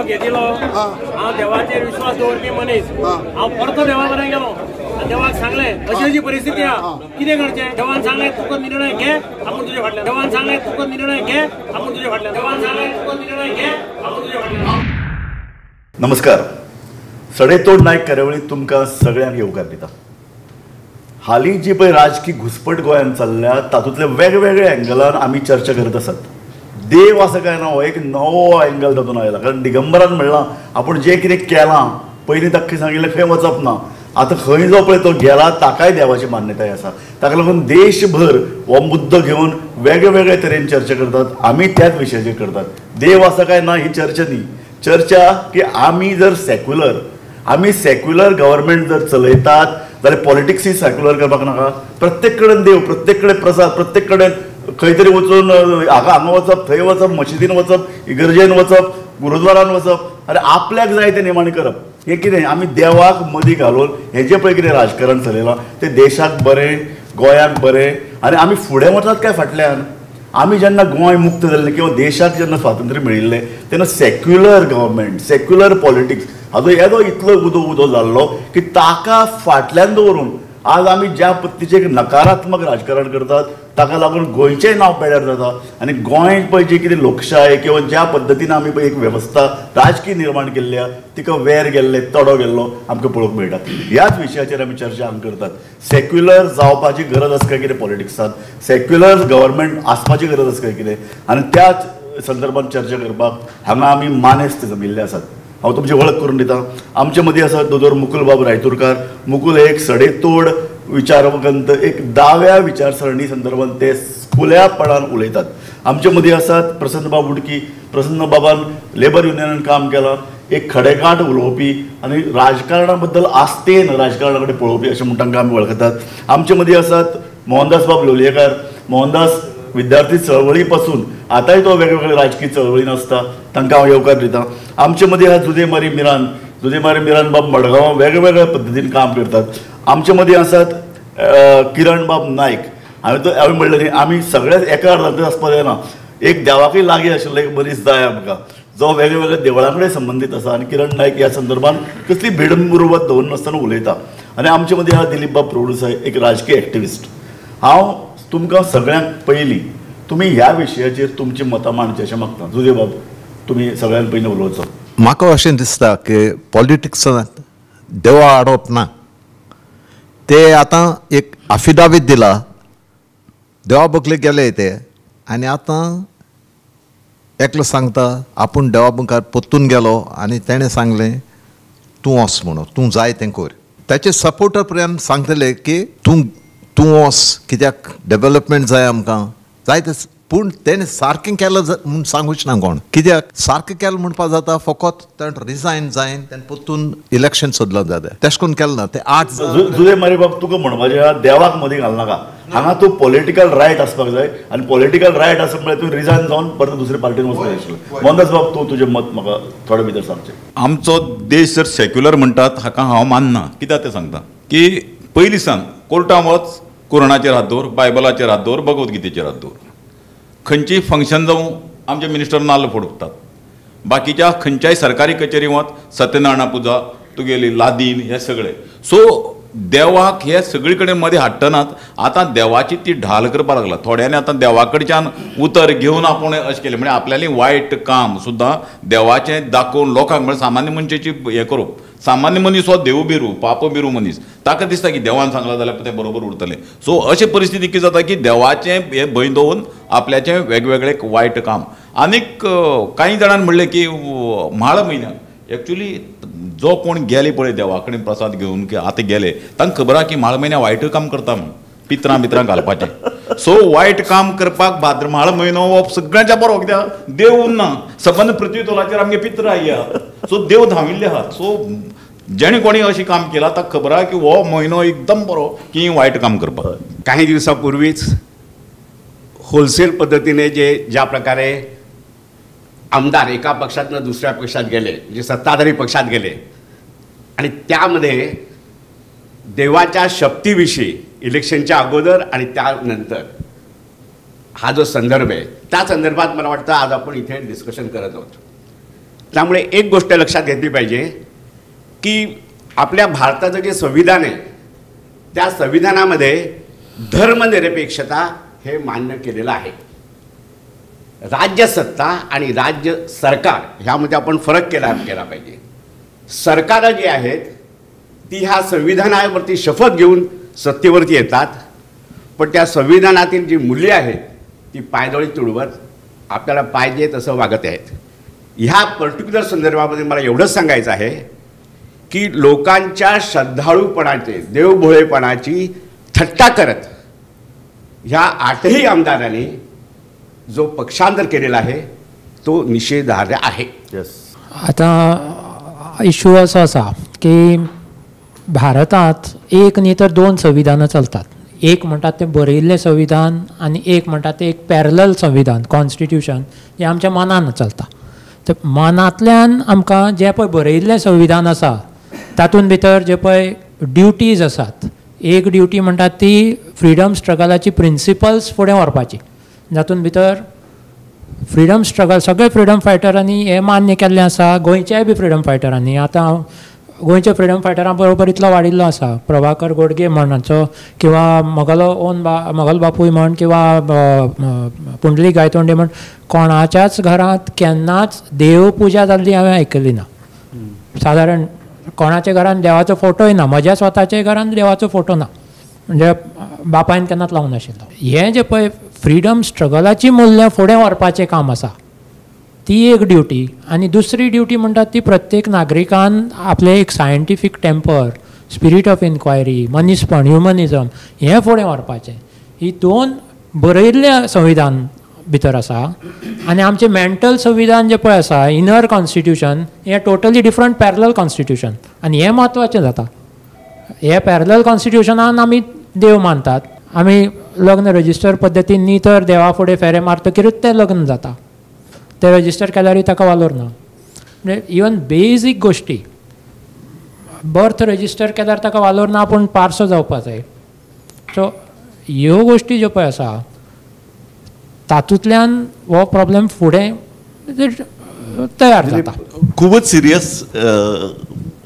घेतिलो हांव देवाचेर विश्वास दवरपी मनीस. हांव परतो देवा कडेन गेलो, देवाक सांगलें अशी अशी परिस्थिती आहा, कितें करचें. देवान सांगलें तुका निर्णय घे, आपूण तुजे फाटल्यान. देवान सांगलें तुका निर्णय घे, आपूण तुजे फाटल्यान. देवान सांगलें तुका निर्णय घे, आपूण तुजे फाटल्यान. नमस्कार, सडेतोड नायक कार्यावळींत तुमकां सगळ्यांक येवकार दिता. हालीं जी पळय राजकी घुसपट गोंयांत चल्ल्या तातूंतले वेगवेगळे एंगलान आमी चर्चा करत आसात. देव आसा काय ना हो एक नवो एंगल तातूंत आयला, कारण दिगंबरान म्हणलां आपूण जें कितें केलां पयलीं ताका सांगिल्लें खंय वचप ना, आतां खंय जो पळय तो गेला ताकाय देवाची मान्यताय आसा. ताका लागून देशभर हो मुद्दो घेवन वेगळे तरेन चर्चा करतात. आमी त्याच विशयाचेर करतात. देव आसा काय ना ही चर्चा न्ही, चर्चा की आमी जर सेक्युलर, आमी सेक्युलर गव्हर्मेंट जर चलयतात जाल्यार पॉलिटिक्सूय सेक्युलर करपाक नाका. प्रत्येक कडेन देव, प्रत्येक कडेन प्रसाद, प्रत्येक कडेन खंय तरी वचून हांगा वचप, थंय वचप, मशिदीन वचप, इगर्जेन वचप, गुरुद्वारान वचप, आनी आपल्याक जाय तें निमाणें करप. हें कितें आमी देवाक मदीं घालून हें जें पळय कितें राजकारण चलयलां तें देशाक बरें, गोंयाक बरें. आनी आमी फुडें वतात काय फाटल्यान? आमी जेन्ना गोंय मुक्त जाल्लें किंवा देशाक जेन्ना स्वातंत्र्य मेळिल्लें तेन्ना सेक्युलर गव्हर्मेंट, सेक्युलर पॉलिटिक्स हाजो येदो इतलो उदो उदो जाल्लो की ताका फाटल्यान दवरून आज आमी ज्या पद्दतीचें एक नकारात्मक राजकारण करतात ताका लागून गोंयचेंय नांव पेड्यार जाता. आनी गोंय पळय जी कितें लोकशाय किंवा ज्या पद्दतीन आमी पळय एक वेवस्था राजकीय निर्माण केल्ली आहा तिका वेर गेल्ले, तडो गेल्लो आमकां पळोवंक मेळटा. ह्याच विशयाचेर आमी चर्चा हांगा करतात. सेक्युलर जावपाची गरज आसा काय कितें पॉलिटिक्सान, सेक्युलर गव्हर्मेंट आसपाची गरज आसा काय कितें, आनी त्याच संदर्भात चर्चा करपाक हांगा आमी मानेस्त जमिल्ले आसात. हांव तुमची वळख करून दिता. आमचे मदीं आसा दोतोर मुकुलबाब रायतुरकार. मुकुल एक सडेतोड विचारवंत, एक दाव्या विचारसरणी संदर्भात ते खुल्यापणान उलयतात. आमचे मदीं आसात प्रसन्नबाब उडकी. प्रसन्नबाबान लेबर युनियनान काम केलां, एक खडेगांठ उलोवपी आनी राजकारणा बद्दल आस्तेन राजकारणा कडेन पळोवपी अशें म्हूण तांकां आमी वळखतात. आमचे मदीं आसात मोहनदासबाब लोलयेकार. मोहनदास विद्यार्थी चळवळी पासून आतांय तो वेगवेगळे राजकीय चळवळीन आसता, तांकां हांव येवकार दिता. आमचे मदीं आसा जुदे मारी मिरान. जुदे मारी मिरान बाब मडगांवां वेगवेगळ्या पद्दतीन काम करतात. आमचे मदीं आसात किरणबाब नायक. हांवें तो हांवें म्हणलें न्ही आमी सगळेच एका अर्दांत आसपाक जायना, एक देवाकय लागीं आशिल्लो एक मनीस जाय आमकां जो वेगवेगळ्या देवळां कडेन संबंदीत आसा. आनी किरण नायक ह्या संदर्भात कसली भिडमुर्वत दवरनासतना उलयता. आनी आमचे मदीं आसा दिलीपबाब प्रभुदेसाय, एक राजकीय एक्टिविस्ट. हांव तुमकां सगळ्यांक पयलीं तुमी ह्या विशयाचेर तुमची मतां मांडची अशें मागता. जुदेबाब, तुमी सगळ्यांत पयलीं उलोवचो. म्हाका अशें दिसता की पॉलिटिक्सांत देवा हाडप ना. ते आतां एक आफिदावीत दिला, देवा बकले गेले ते, आनी आतां एकलो सांगता आपूण देवा मुखार परतून गेलो आनी तेणें सांगलें तूं वच म्हणून, तूं जाय तें कर. ताचे सपोर्टर पर्यंत सांगतले की तूं तूं वच, कित्याक डेवलपमेंट जाय आमकां जाय तें. पूण तेणें सारकें केलें म्हूण सांगूच ना कोण, कित्याक सारकें केलें म्हणपाक जाता फकत तेणें रिजायन जायन तेणें परतून इलेक्शन सोदलां जाता, तेश कोन्न केलें ना. ते आठ जुदे मारी बाब तुका म्हणपाचें देवाक मदीं घालनाका. हांगा तूं पॉलिटिकल रायट आसपाक जाय आनी पॉलिटिकल रायट आसप म्हळ्यार तूं रिजायन जावन परत दुसरे पार्टीन वचपाक जाय आशिल्लें. मोहनदास बाब, तूं तुजें मत म्हाका थोडे भितर सांगचें. आमचो देश जर सेक्युलर म्हणटात हाका हांव मानना. कित्याक तें सांगता की पयलीं सांग कोर्टान वच, कुराणाचेर हात दवर, बायबलाचेर हात दवर, भगवद्गीतेचेर हात दवर. खंयचीय फंक्शन जावं आमचे मिनिस्टर नाल्ल फोडटात. बाकीच्या खंयच्याय सरकारी कचेरी वच, सत्यनारायणा पुजा, तुगेली लादीन, हे सगळे. सो देवाक हे सगळे कडेन मदीं हाडटनाच आतां देवाची ती ढाल करपाक लागला. थोड्यांनी आतां देवा कडच्यान उतर घेवन आपूण अशें केलें म्हणजे आपल्यालें वायट काम सुद्दां देवाचें दाखोवन लोकांक म्हळ्यार सामान्य मनशाची हें करप. सामान्य मनीस हो देव बिरू, पाप बिरू मनीस, ताका दिसता की देवान सांगलां जाल्यार तें बरोबर उरतलें. सो अशे परिस्थिती कितें जाता की देवाचें हें भंय दवरून आपल्याचें वेगवेगळें वायट काम. आनीक कांय जाणान म्हणलें की म्हाळ म्हयन्याक एक्चुली जो कोण गेले पळय देवा कडेन प्रसाद घेवन की आतां गेले तांकां खबर आहा की म्हाळ म्हयन्या वायटूय काम करता म्हूण, पित्रां बित्रां घालपाचें. सो वायट काम करपाक भाद्र म्हाळ म्हयनो हो सगळ्यांच्या बरो, कित्याक देव उरना, सबंद पृथ्वी तोलाचेर आमगे पित्र आई आहा. सो देव धांविल्ले आहात. सो जेणे कोणी अशें काम केलां ताका खबर आहा की हो म्हयनो एकदम बरो की वायट काम करपाक. काही दिवसापूर्वीच होलसेल पद्धतीने जे ज्या प्रकारे आमदार एका पक्षातनं दुसऱ्या पक्षात गेले, म्हणजे सत्ताधारी पक्षात गेले, आणि त्यामध्ये देवाच्या शक्तीविषयी इलेक्शनच्या अगोदर आणि त्यानंतर हा जो संदर्भ आहे त्या संदर्भात मला वाटतं आज आपण इथे डिस्कशन करत आहोत। त्यामुळे एक गोष्ट लक्षात घेतली पाहिजे की आपल्या भारताचं जे संविधान आहे त्या संविधानामध्ये धर्मनिरपेक्षता हे मान्य केलेलं आहे. राज्यसत्ता आणि राज्य सरकार ह्यामध्ये आपण फरक केला पाहिजे. सरकारं जी आहेत ती ह्या संविधानावरती शपथ घेऊन सत्तेवरती येतात, पण त्या संविधानातील जी मूल्ये आहेत ती पायदळी तुडवत आपल्याला पाहिजे तसं वागत आहेत. ह्या पर्टिक्युलर संदर्भामध्ये मला एवढंच सांगायचं आहे की लोकांच्या श्रद्धाळूपणाचे, देवभोळेपणाची थट्टा करत ह्या 8ही आमदारांनी जो पक्षांतर केलेला आहे तो निषेधार्ह आहे. आता इशू असो आसा की भारतांत एक न्ही तर 2 संविधानां चलतात. एक म्हणटात तें बरयिल्लें संविधान आनी एक म्हणटात तें एक पॅरलल संविधान, कॉन्स्टिट्युशन, जें आमच्या मनान चलता. तर मनांतल्यान आमकां जें पळय बरयिल्लें संविधान आसा तातूंत भितर जे पळय ड्युटीज आसात, एक ड्युटी म्हणटात ती फ्रिडम स्ट्रगलाची प्रिंसिपल्स फुडें व्हरपाची, जातूंत भितर फ्रिडम स्ट्रगल सगळे फ्रिडम फायटरांनी हें मान्य केल्लें आसा, गोंयच्याय बी फ्रिडम फायटरांनी. आतां हांव गोंयच्या फ्रिडम फायटरां बरोबर इतलो वाडिल्लो आसा, प्रभाकर गोडगे म्हण हांचो किंवा म्हगेलो ओन म्हगेलो बापूय म्हण किंवा पुंडलीक गायतोंडे म्हण, कोणाच्याच घरांत केन्नाच देवपुजा जाल्ली हांवें आयकली ना. सादारण कोणाच्या घरान देवाचो फोटोय ना, म्हज्या स्वताच्या घरान देवाचो फोटो ना, म्हणजे बापायन केन्नाच लावूंक नाशिल्लो. हें जें पळय फ्रिडम स्ट्रगलाची मुल्यां फुडें व्हरपाचें काम आसा ती एक ड्युटी. आनी दुसरी ड्युटी म्हणटात ती प्रत्येक नागरिकान आपलें एक scientific temper, spirit of inquiry, मनीसपण, ह्युमनिजम हें फुडें व्हरपाचें. ही 2 बरयिल्लें संविधान भितर आसा. आनी आमचें मेंटल संविधान जें पळय आसा, इनर कॉन्स्टिट्युशन, हें टोटली डिफरंट पॅरलल कॉन्स्टिट्युशन आनी हें म्हत्वाचें जाता. हे पॅरलल कॉन्स्टिट्युशनान आमी देव मानतात, आमी लग्न रजिस्टर पद्दतीन न्ही तर देवा फुडें फेरे मारतकीरूच तें लग्न जाता, तें रजिस्टर केल्यारूय ताका वालोर ना. म्हणजे इवन बेजीक गोश्टी, बर्थ रजिस्टर केल्यार ताका वालोर ना, पूण पार्सो जावपा जाय. सो ह्यो गोश्टी ज्यो पळय आसा तातूंतल्यान हो प्रॉब्लेम फुडें तयार जाता. खूबच सिरियस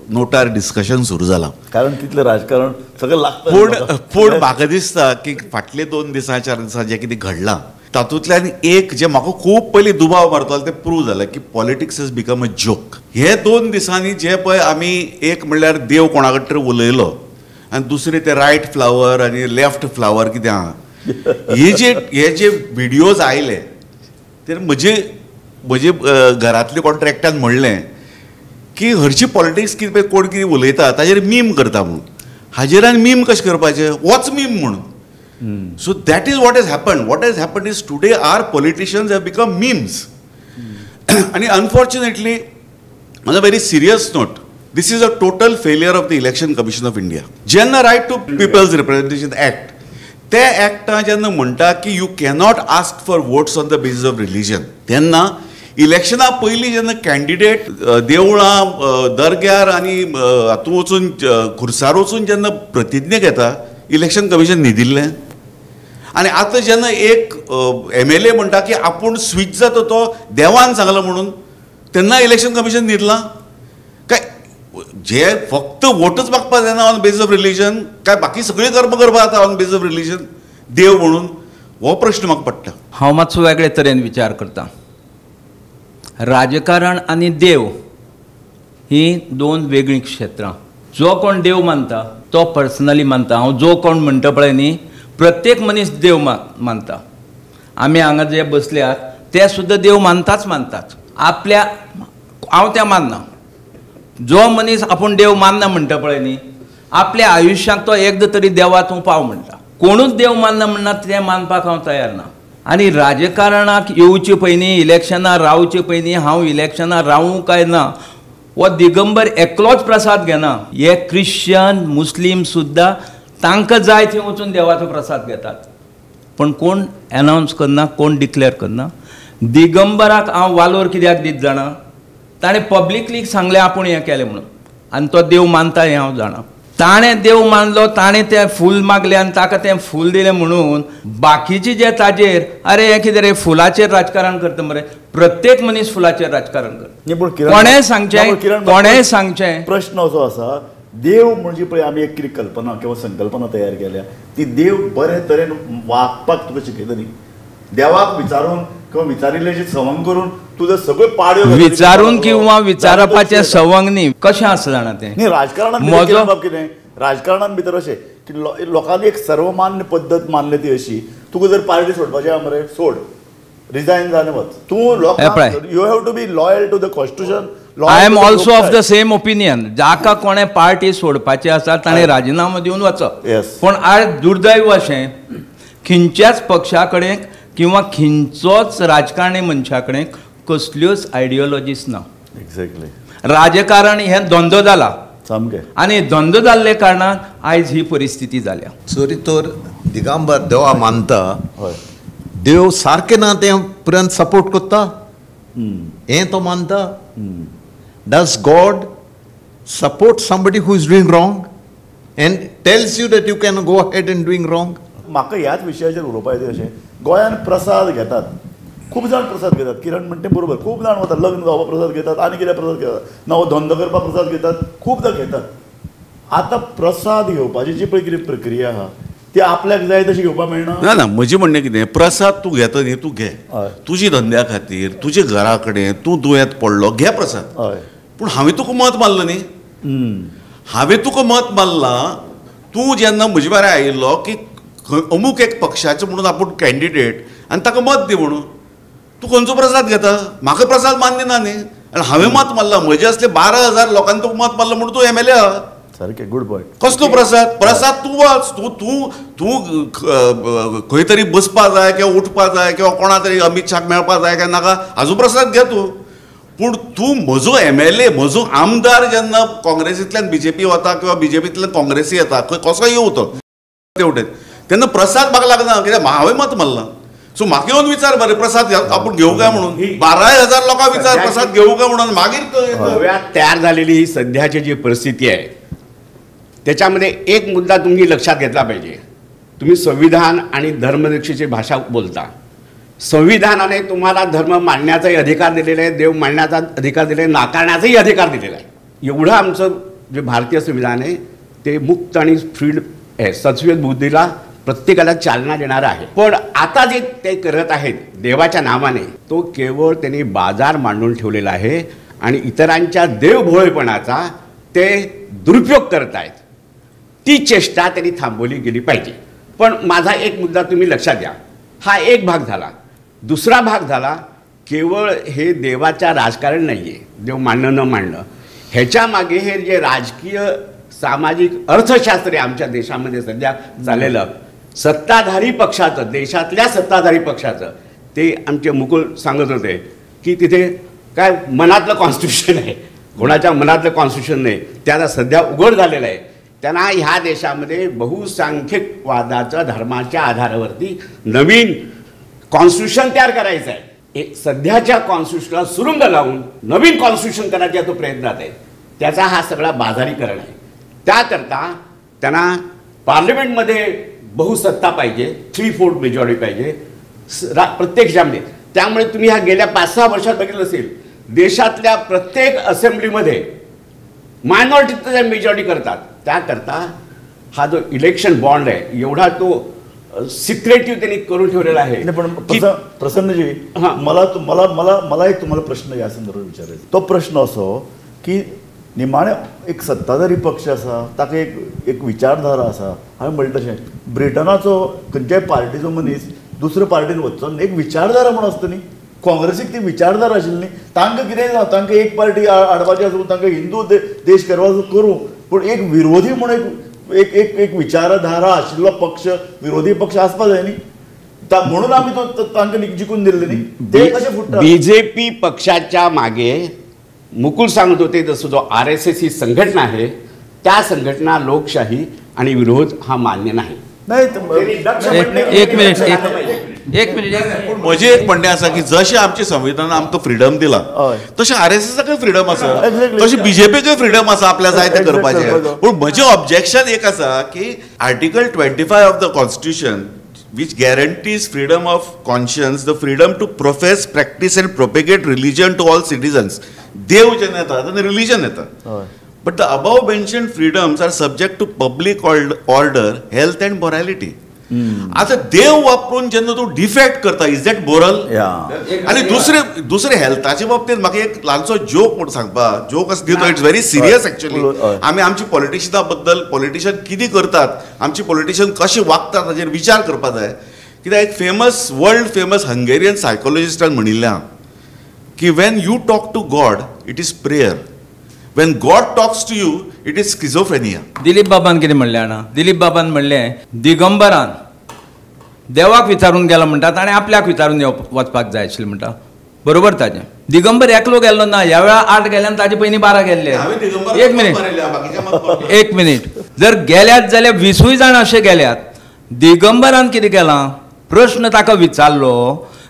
नोटार डिस्कशन सुरू जाला, कारण तितलें राजकारण सगळें लागता. पूण पूण म्हाका दिसता की फाटले 2 दिसां 4 दिसां जें कितें घडलां तातूंतल्यान एक जें म्हाका खूब पयलीं दुबाव मारतालो तें प्रूव जालें की politics has become a joke. हे 2 दिसांनी जे पळय आमी एक म्हणल्यार देव कोणा कडेन तरी उलयलो आनी दुसरें ते रायट फ्लावर आनी लेफ्ट फ्लावर कितें आहा, हे जे व्हिडियोज आयले ते म्हजे म्हजे घरांतले कॉन्ट्रॅक्टान म्हणलें की हरशी पॉलिटिक्स कितें कोण कितें उलयता ताजेर मीम करता म्हणून, हाजेर आनी मीम कशें करपाचें, वॉच मीम म्हणून. So that is what has happened. What has happened is today our politicians have become memes. And unfortunately, on a very serious note, this is a total failure of the Election Commission of India. Jenna Right to People's Representation Act, ते ॲक्टा जेन्ना म्हणटा की you cannot ask for votes on the basis of religion, तेन्ना इलेक्शना पयलीं जेन्ना candidate देवळां दर्ग्यार आनी हातूंत वचून खुर्सार वचून जेन्ना प्रतिज्ञा घेता, इलेक्शन कमिशन न्हिदिल्लें. आनी आतां जेन्ना एक MLA म्हणटा की आपूण स्विच जाता तो देवान सांगला म्हणून, तेन्ना इलेक्शन कमिशन न्हिदलां काय? जे फक्त वोटच मागपा जायना ऑन बेजीस ऑफ रिलीजन, काय बाकी सगळीं कर्म करपा जाता ऑन बेजीस ऑफ रिलीजन देव म्हणून? हो प्रश्न म्हाका पडटा. हांव मातसो वेगळे तरेन विचार करता. राजकारण आनी देव ही 2 वेगळीं क्षेत्रां. जो कोण देव मानता तो पर्सनली मानता. हांव जो कोण म्हणटा पळय न्ही, प्रत्येक मनीस देव मानता. आमी हांगा जे बसल्यात ते सुद्दां देव मानताच मानतात. आपल्या हांव त्या मानना. जो मनीस आपूण देव मानना म्हणटा पळय न्ही, आपल्या आयुश्याक तो एकदां तरी देवा तूं पाव म्हणटा. कोणूच देव मानना म्हणना तें मानपाक हांव तयार ना. आनी राजकारणाक येवचे पयलीं, इलेक्शनाक रावचे पयलीं, हांव इलेक्शनाक रावूं काय ना हो दिगंबर एकलोच प्रसाद घेना. हे क्रिश्चन मुस्लीम सुद्दां तांकां जाय थंय वचून देवाचो प्रसाद घेतात, पूण कोण एनावन्स करना, कोण डिक्लेअर करना. दिगंबराक हांव वालोर कित्याक दीत जाणा, ताणें पब्लिकली सांगलें आपूण हें केलें म्हणून, आनी तो देव मानता हें हांव जाणा. ताणें देव मानलो, ताणें तें फूल मागलें आनी ताका तें फूल दिलें म्हणून बाकीचे जे ताजेर अरे हें कितें रे फुलाचेर राजकारण करता मरे. प्रत्येक मनीस फुलाचेर राजकारण करता. कोणें सांगचें, कोणें सांगचें. प्रश्न असो आसा, देव म्हणजे पळय आमी एक कितें कल्पना किंवा संकल्पना तयार केल्या ती देव बरे तरेन वागपाक तुका शिकयता न्ही. देवाक विचारून किंवा विचारिल्ल्याचें सवंग करून तुझं सगळ्यो पाड्यो विचारून किंवा विचारपाचें सवंग न्ही. कशें आसा जाणा तें न्ही. राजकारणान कितें, राजकारणान भितर अशें की लोकांनी एक सर्वमान्य पद्दत मानली ती अशी, तुका जर पार्टी सोडपाची आहा मरे सोड, रिजायन जावन वच तूं. लोकांक you have to be loyal to the constitution. I am also of the same opinion. जाका कोणें पार्टी सोडपाची आसा ताणें राजिनामो दिवन वचप. पूण आज दुर्दैव अशें खंयच्याच पक्षा कडेन किंवा खंयचोच राजकारणी मनशा कडेन कसल्योच आयडियोलॉजीस ना. एक्झॅक्टली. राजकारण हें धंदो जाला सामकें, आनी धंदो जाल्ले कारणान आयज ही परिस्थिती जाल्या. चोरी तर दिगंबर देवा मानता, देव सारकें ना तें पुरान सपोर्ट करता हें तो मानता. Does God support somebody who is doing wrong and tells you that you can go ahead and doing wrong? म्हाका ह्याच विशयाचेर उलोवपा येता अशें, गोंयांत प्रसाद घेतात, खूब जाण प्रसाद घेतात. किरण म्हणटे बरोबर, खूब जाण वतात लग्न जावपाक प्रसाद घेतात, आनी कितें प्रसाद घेतात, नवो धंदो करपाक प्रसाद घेतात, खूबदां घेतात. आतां प्रसाद घेवपाची जी पळय कितें प्रक्रिया आहा ती आपल्याक जाय तशी घेवपाक मेळना. ना ना, म्हजें म्हणणें कितें, प्रसाद तूं घेता न्ही, तूं घे तुजी धंद्या खातीर, तुज्या घरा कडेन तूं दुयेंत पडलो, घे प्रसाद. पूण हांवें तुका मत मारलो न्ही, हांवें तुका मत मारलां. तूं जेन्ना म्हजे बारे आयिल्लो की अमूक एक पक्षाचो म्हणून आपूण कॅन्डिडेट आनी ताका मत दी म्हणून, तूं खंयचो प्रसाद घेता? म्हाका प्रसाद मान्य ना न्ही, आनी हांवें मत मारलां, म्हजे असले 12,000 लोकांनी तुका मत मारलां म्हणून तूं MLA आहा. सारकें, गुड पॉयंट. कसलो प्रसाद? प्रसाद तूं वच, तूं तूं तूं खंय तरी बसपा जाय किंवा उठपा जाय किंवा कोणा तरी अमीत शाक मेळपा जाय काय नाका हाजो प्रसाद घे तूं. पूण तूं म्हजो MLA, म्हजो आमदार जेन्ना काँग्रेसींतल्यान BJP वता किंवा BJPंतल्यान काँग्रेसी येता, खंय कसो येवं तो तेवटेन, तेन्ना प्रसाद म्हाका लागना कित्याक हांवें मत मारलां. सो म्हाका येवन विचार मरे प्रसाद आपूण घेवं काय म्हणून, 12,000 लोकांक विचार प्रसाद घेवं काय म्हणून. मागीर गोव्यात तयार झालेली ही सध्याची जी परिस्थिती आहे त्याच्यामध्ये एक मुद्दा तुम्ही लक्षात घेतला पाहिजे. तुम्ही संविधान आणि धर्मनिरपेक्षेची भाषा बोलता. संविधानाने तुम्हाला धर्म मानण्याचाही अधिकार दिलेला आहे, देव मानण्याचा अधिकार दिलेला आहे, नाकारण्याचाही अधिकार दिलेला आहे. एवढं आमचं जे भारतीय संविधान आहे ते मुक्त आणि फ्रीड आहे, सत्सवेद बुद्धीला प्रत्येकाला चालना देणारं आहे. पण आता जे ते करत आहेत देवाच्या नावाने, तो केवळ त्यांनी बाजार मांडून ठेवलेला आहे आणि इतरांच्या देवभोळेपणाचा ते दुरुपयोग करत आहेत. ती चेष्टा त्यांनी थांबवली गेली पाहिजे. पण माझा एक मुद्दा तुम्ही लक्षात घ्या, हा एक भाग झाला. दुसरा भाग झाला, केवळ हे देवाच्या राजकारण नाही आहे, देव मानणं न मानणं, ह्याच्या मागे हे जे राजकीय सामाजिक अर्थशास्त्र आहे आमच्या देशामध्ये सध्या चाललेलं, सत्ताधारी पक्षाचं, देशातल्या सत्ताधारी पक्षाचं, ते आमचे मुकुल सांगत होते की तिथे काय मनातलं कॉन्स्टिट्यूशन आहे, कोणाच्या मनातलं कॉन्स्टिट्यूशन नाही, त्याला सध्या उघड झालेलं आहे. त्यांना ह्या देशामध्ये बहुसंख्यकवादाचं धर्माच्या आधारावरती नवीन कॉन्स्टिट्यूशन तयार करायचं आहे. सध्याच्या कॉन्स्टिट्यूशनला सुरुंग लावून नवीन कॉन्स्टिट्यूशन करायचा तो प्रयत्नात आहे. त्याचा हा सगळा बाजारीकरण आहे. त्याकरता त्यांना पार्लमेंटमध्ये बहुसत्ता पाहिजे, 3/4 मेजॉरिटी पाहिजे प्रत्येक ह्याच्यामध्ये. त्यामुळे तुम्ही ह्या गेल्या 5-6 वर्षात बघितलं असेल, देशातल्या प्रत्येक असेंब्लीमध्ये मायनॉरिटीचं मेजॉरिटी करतात. त्याकरता हा जो इलेक्शन बॉन्ड आहे एवढा तो सिक्रेटिव्ह त्यांनी करून ठेवलेला आहे. पण प्रसन्नजी, मला मला मला मला एक तुम्हाला प्रश्न या संदर्भात विचारायचा. तो प्रश्न असो की निमाणे एक सत्ताधारी पक्ष आसा, ताका एक एक विचारधारा आसा. हांवें म्हणलें तशें ब्रिटनाचो खंयच्याय पार्टीचो मनीस दुसरे पार्टीन वचचो एक विचारधारा म्हूण आसता न्ही. काँग्रेसीक ती विचारधारा आशिल्ली न्ही. तांकां कितेंय जावं, तांकां एक पार्टी हाडपाची आसूं, तांकां हिंदू देश करपाचो करूं, पूण एक विरोधी म्हूण एक एक एक एक विचारधारा आशिल्लो पक्ष, विरोधी पक्ष आसपा जाय न्ही. म्हणून आमी तो तांकां जिखून दिल्ले न्ही. ते कशें फुट्टा? बीजेपी पक्षाच्या मागे मुकुल सांगत होते जसं जो RSS ही संघटना आहे, त्या संघटना लोकशाही आणि विरोध हा मान्य नाही. नाही, एक मिनिट, एक मिनिट. पूण म्हजें एक म्हणणें आसा की जशें आमचें संविधान आमकां फ्रिडम दिला तशें आरएसएसाकय फ्रिडम आसा, तशें बीजेपीकय फ्रिडम आसा आपल्या जाय तें करपाचें. पूण म्हजें ऑब्जेक्शन एक आसा की article 25 of the constitution which guarantees freedom of conscience, the freedom to profess, practice and propagate religion to all citizens. देव जेन्ना येता तेन्ना रिलीजन येता. But the above mentioned freedoms are subject to public order, health and morality. आतां देव वापरून जेन्ना तूं डिफेक्ट करता, is that moral? आनी दुसरे दुसरे हेल्थाचे बाबतींत म्हाका एक ल्हानसो जोक म्हूण सांगपाक, जोक असो दितो, it's very serious actually. आमी आमची पॉलिटिशियना बद्दल, पॉलिटिशियन कितें करतात, आमची पॉलिटिशियन कशें वागतात हाचेर विचार करपाक जाय. कित्याक एक फेमस, वर्ल्ड फेमस हंगेरियन सायकोलॉजिस्टान म्हणिल्लें आहा की when you talk to God it is prayer, when God talks to you it is schizophrenia. Dilip बाबान कितें म्हणलें जाणा? दिलीप बाबान म्हणलें दिगंबरान देवाक विचारून गेलो म्हणटा, ताणें आपल्याक विचारून वचपाक जाय आशिल्लें म्हणटा. बरोबर ताजें. दिगंबर एकलो गेल्लो ना, ह्या वेळार 8 गेले आनी ताजे पयलीं 12 गेल्ले. एक मिनिट, एक मिनिट. जर गेल्यात जाल्यार 20 जाण अशे गेल्यात. दिगंबरान कितें केलां, प्रश्न ताका विचारलो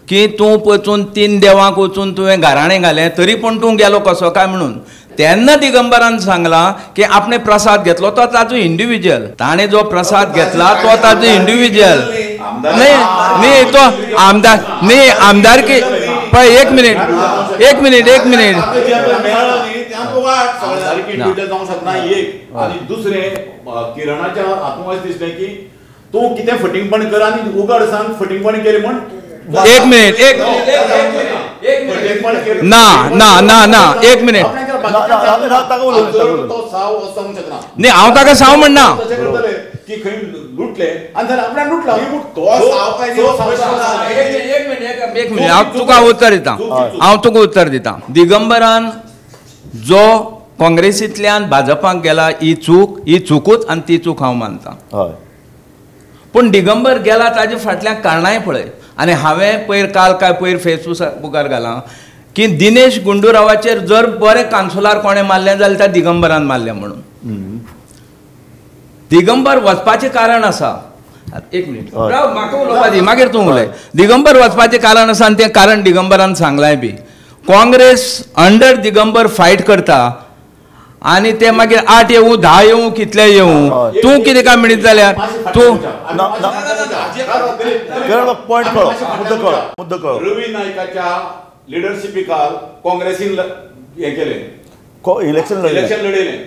की तूं वचून 3 देवांक वचून तुवें गाराणें घालें तरी पूण तूं गेलो कसो काय म्हणून. तेन्ना दिगंबरान सांगलां की आपणें प्रसाद घेतलो तो ताजो इंडिविज्युअल, ताणें जो प्रसाद घेतला तो ताजो इंडिविज्युअल न्ही. न्ही तो आमदार न्ही, आमदारकी पळय. एक मिनिट, एक मिनिट, एक मिनिट. आनी दुसरें किरणाच्या हातूंत दिसलें की तूं कितें फटींगपण कर आनी उगड सांग फटींगपण केलें म्हण. एक मिनिट, एक मिनिट, ना ना ना ना, एक मिनिट. न्ही हांव ताका साव म्हणना. एक मिनिट, हांव तुका उत्तर दिता, हांव तुका उत्तर दिता. दिगंबरान जो काँग्रेसींतल्यान भाजपाक गेला ही चूक, ही चुकूच आनी ती चूक हांव मानता. पूण दिगंबर गेला ताजे फाटल्यान कारणांय पळय. आनी हांवें पयर काल काय पयर फेसबुकार घालां की दिनेश गुंडूरावाचेर जर बरें कान्सुलार कोणें मारलें जाल्यार त्या दिगंबरान मारलें म्हणून. दिगंबर वचपाचें कारण आसा. एक मिनिट राव, म्हाका उलोवपा दी, मागीर तूं उलय. दिगंबर वचपाचें कारण आसा आनी तें कारण दिगंबरान सांगलांय बी. काँग्रेस अंडर दिगंबर फायट करता आनी ते मागीर 8 येवं 10 येवं कितले येवं, तूं कितें काय म्हणीत जाल्यार तूं पॉयंट कळो, मुद्दो कळो, मुद्दो कळो. रवी नायकाच्या लिडरशिपीखाल काँग्रेसीन हें केलें, इलेक्शन इलेक्शन लढयलें.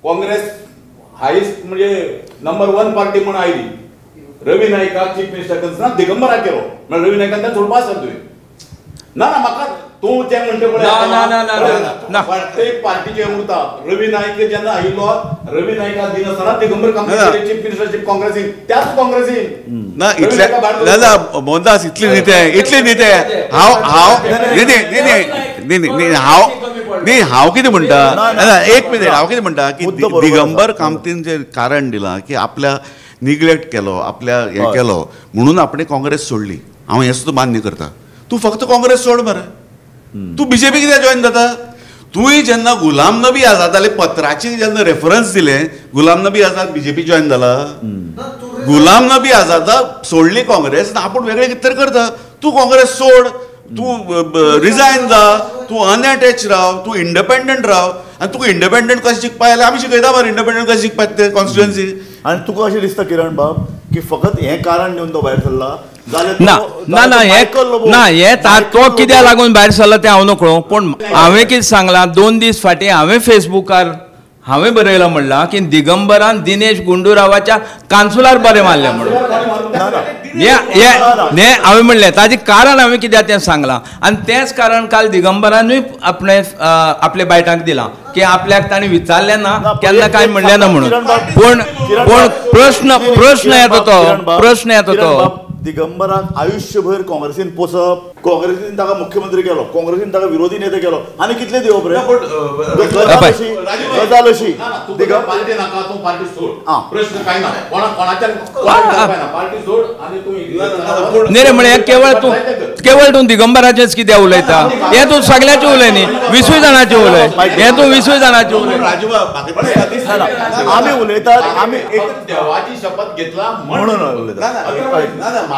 काँग्रेस हायस्ट म्हणजे नंबर 1 पार्टी म्हणून आयली. रवी नायकाक चीफ मिनिस्टर करतना दिगंबराक केलो म्हळ्यार रवी नायकान सोडपा आसा तुवें. ना ना म्हाका तूं तें म्हणटा पळय प्रत्येक पार्टीचे उरता. रवी नायक जेन्ना आयिल्लो रवी नायकाक दिनासतना दिगंबर कामत चीफ मिनिस्टरशीप काँग्रेसीन, त्याच काँग्रेसीन ना इतले ना मोहनदास इतले न्ही, इतले न्ही ते. हांव हांव न्ही न्ही न्ही न्ही हांव न्ही हांव कितें म्हणटा, एक मिनिट, हांव कितें म्हणटा की दिगंबर कामतीन जें कारण दिलां की आपल्या निग्लेक्ट केलो, आपल्या हें केलो म्हणून आपणें काँग्रेस सोडली. हांव हें सुद्दां मान्य करता. तूं फक्त काँग्रेस सोड मरे, तूं बीजेपी कित्याक जॉयन जाता? तुवें जेन्ना गुलाम नबी आझादाले पत्राचे जेन्ना रेफरन्स दिले, गुलाम नबी आझाद बीजेपी जॉयन जाला, गुलाम नबी आझादा सोडली काँग्रेस आपूण वेगळें कितें तरी करता. तूं काँग्रेस सोड, तूं रिजायन जा, तूं अनएटॅच राव, तूं इंडिपेंडंट राव. आनी तुका इंडिपेंडंट कशें शिकपा जाल्यार आमी शिकयता मरे इंडिपेंडंट कशें शिकपाचें तें कॉन्स्टिट्युएन्सी. आनी तुका अशें दिसता किरण बाब की फकत हें कारण दिवन तो भायर सरला? ना ना ना, हे ना, हे तो कित्याक लागून भायर सरला तें हांव नकळो. पूण हांवें कितें सांगलां, 2 दीस फाटीं हांवें फेसबुकार हांवें बरयलां म्हणलां की दिगंबरान दिनेश गुंडूरावाच्या कान्सुलार बरें मारलें म्हणून. हें हांवें म्हणलें, ताजें कारण हांवें कित्याक तें सांगलां. आनी तेंच कारण काल दिगंबरानूय आपणें आपल्या बायटांक दिलां की आपल्याक ताणें विचारलें ना, केन्ना कांय म्हणलें ना म्हणून. पूण पूण प्रश्न प्रश्न येता तो, प्रश्न येता तो दिगंबराक आयुष्यभर काँग्रेसीन पोसप, काँग्रेसीन ताका मुख्यमंत्री केलो, काँग्रेसीन ताका विरोधी नेते केलो, आनी कितले दिवप रे? गजाल अशी पार्टी नाका, तूं पार्टी सोड, प्रश्न काय ना, कोणाच्यान पार्टी सोड आनी तूं न्ही रे. म्हळ्यार केवळ तूं, केवळ तूं दिगंबराचेंच कित्याक उलयता? हें तूं सगळ्याचें उलय न्ही, 20 जाणांचें उलय, हें तूं 20 जाणांचें उलय. आमी उलयतात, आमी देवाची शपथ घेतला म्हणून उलयतात. ना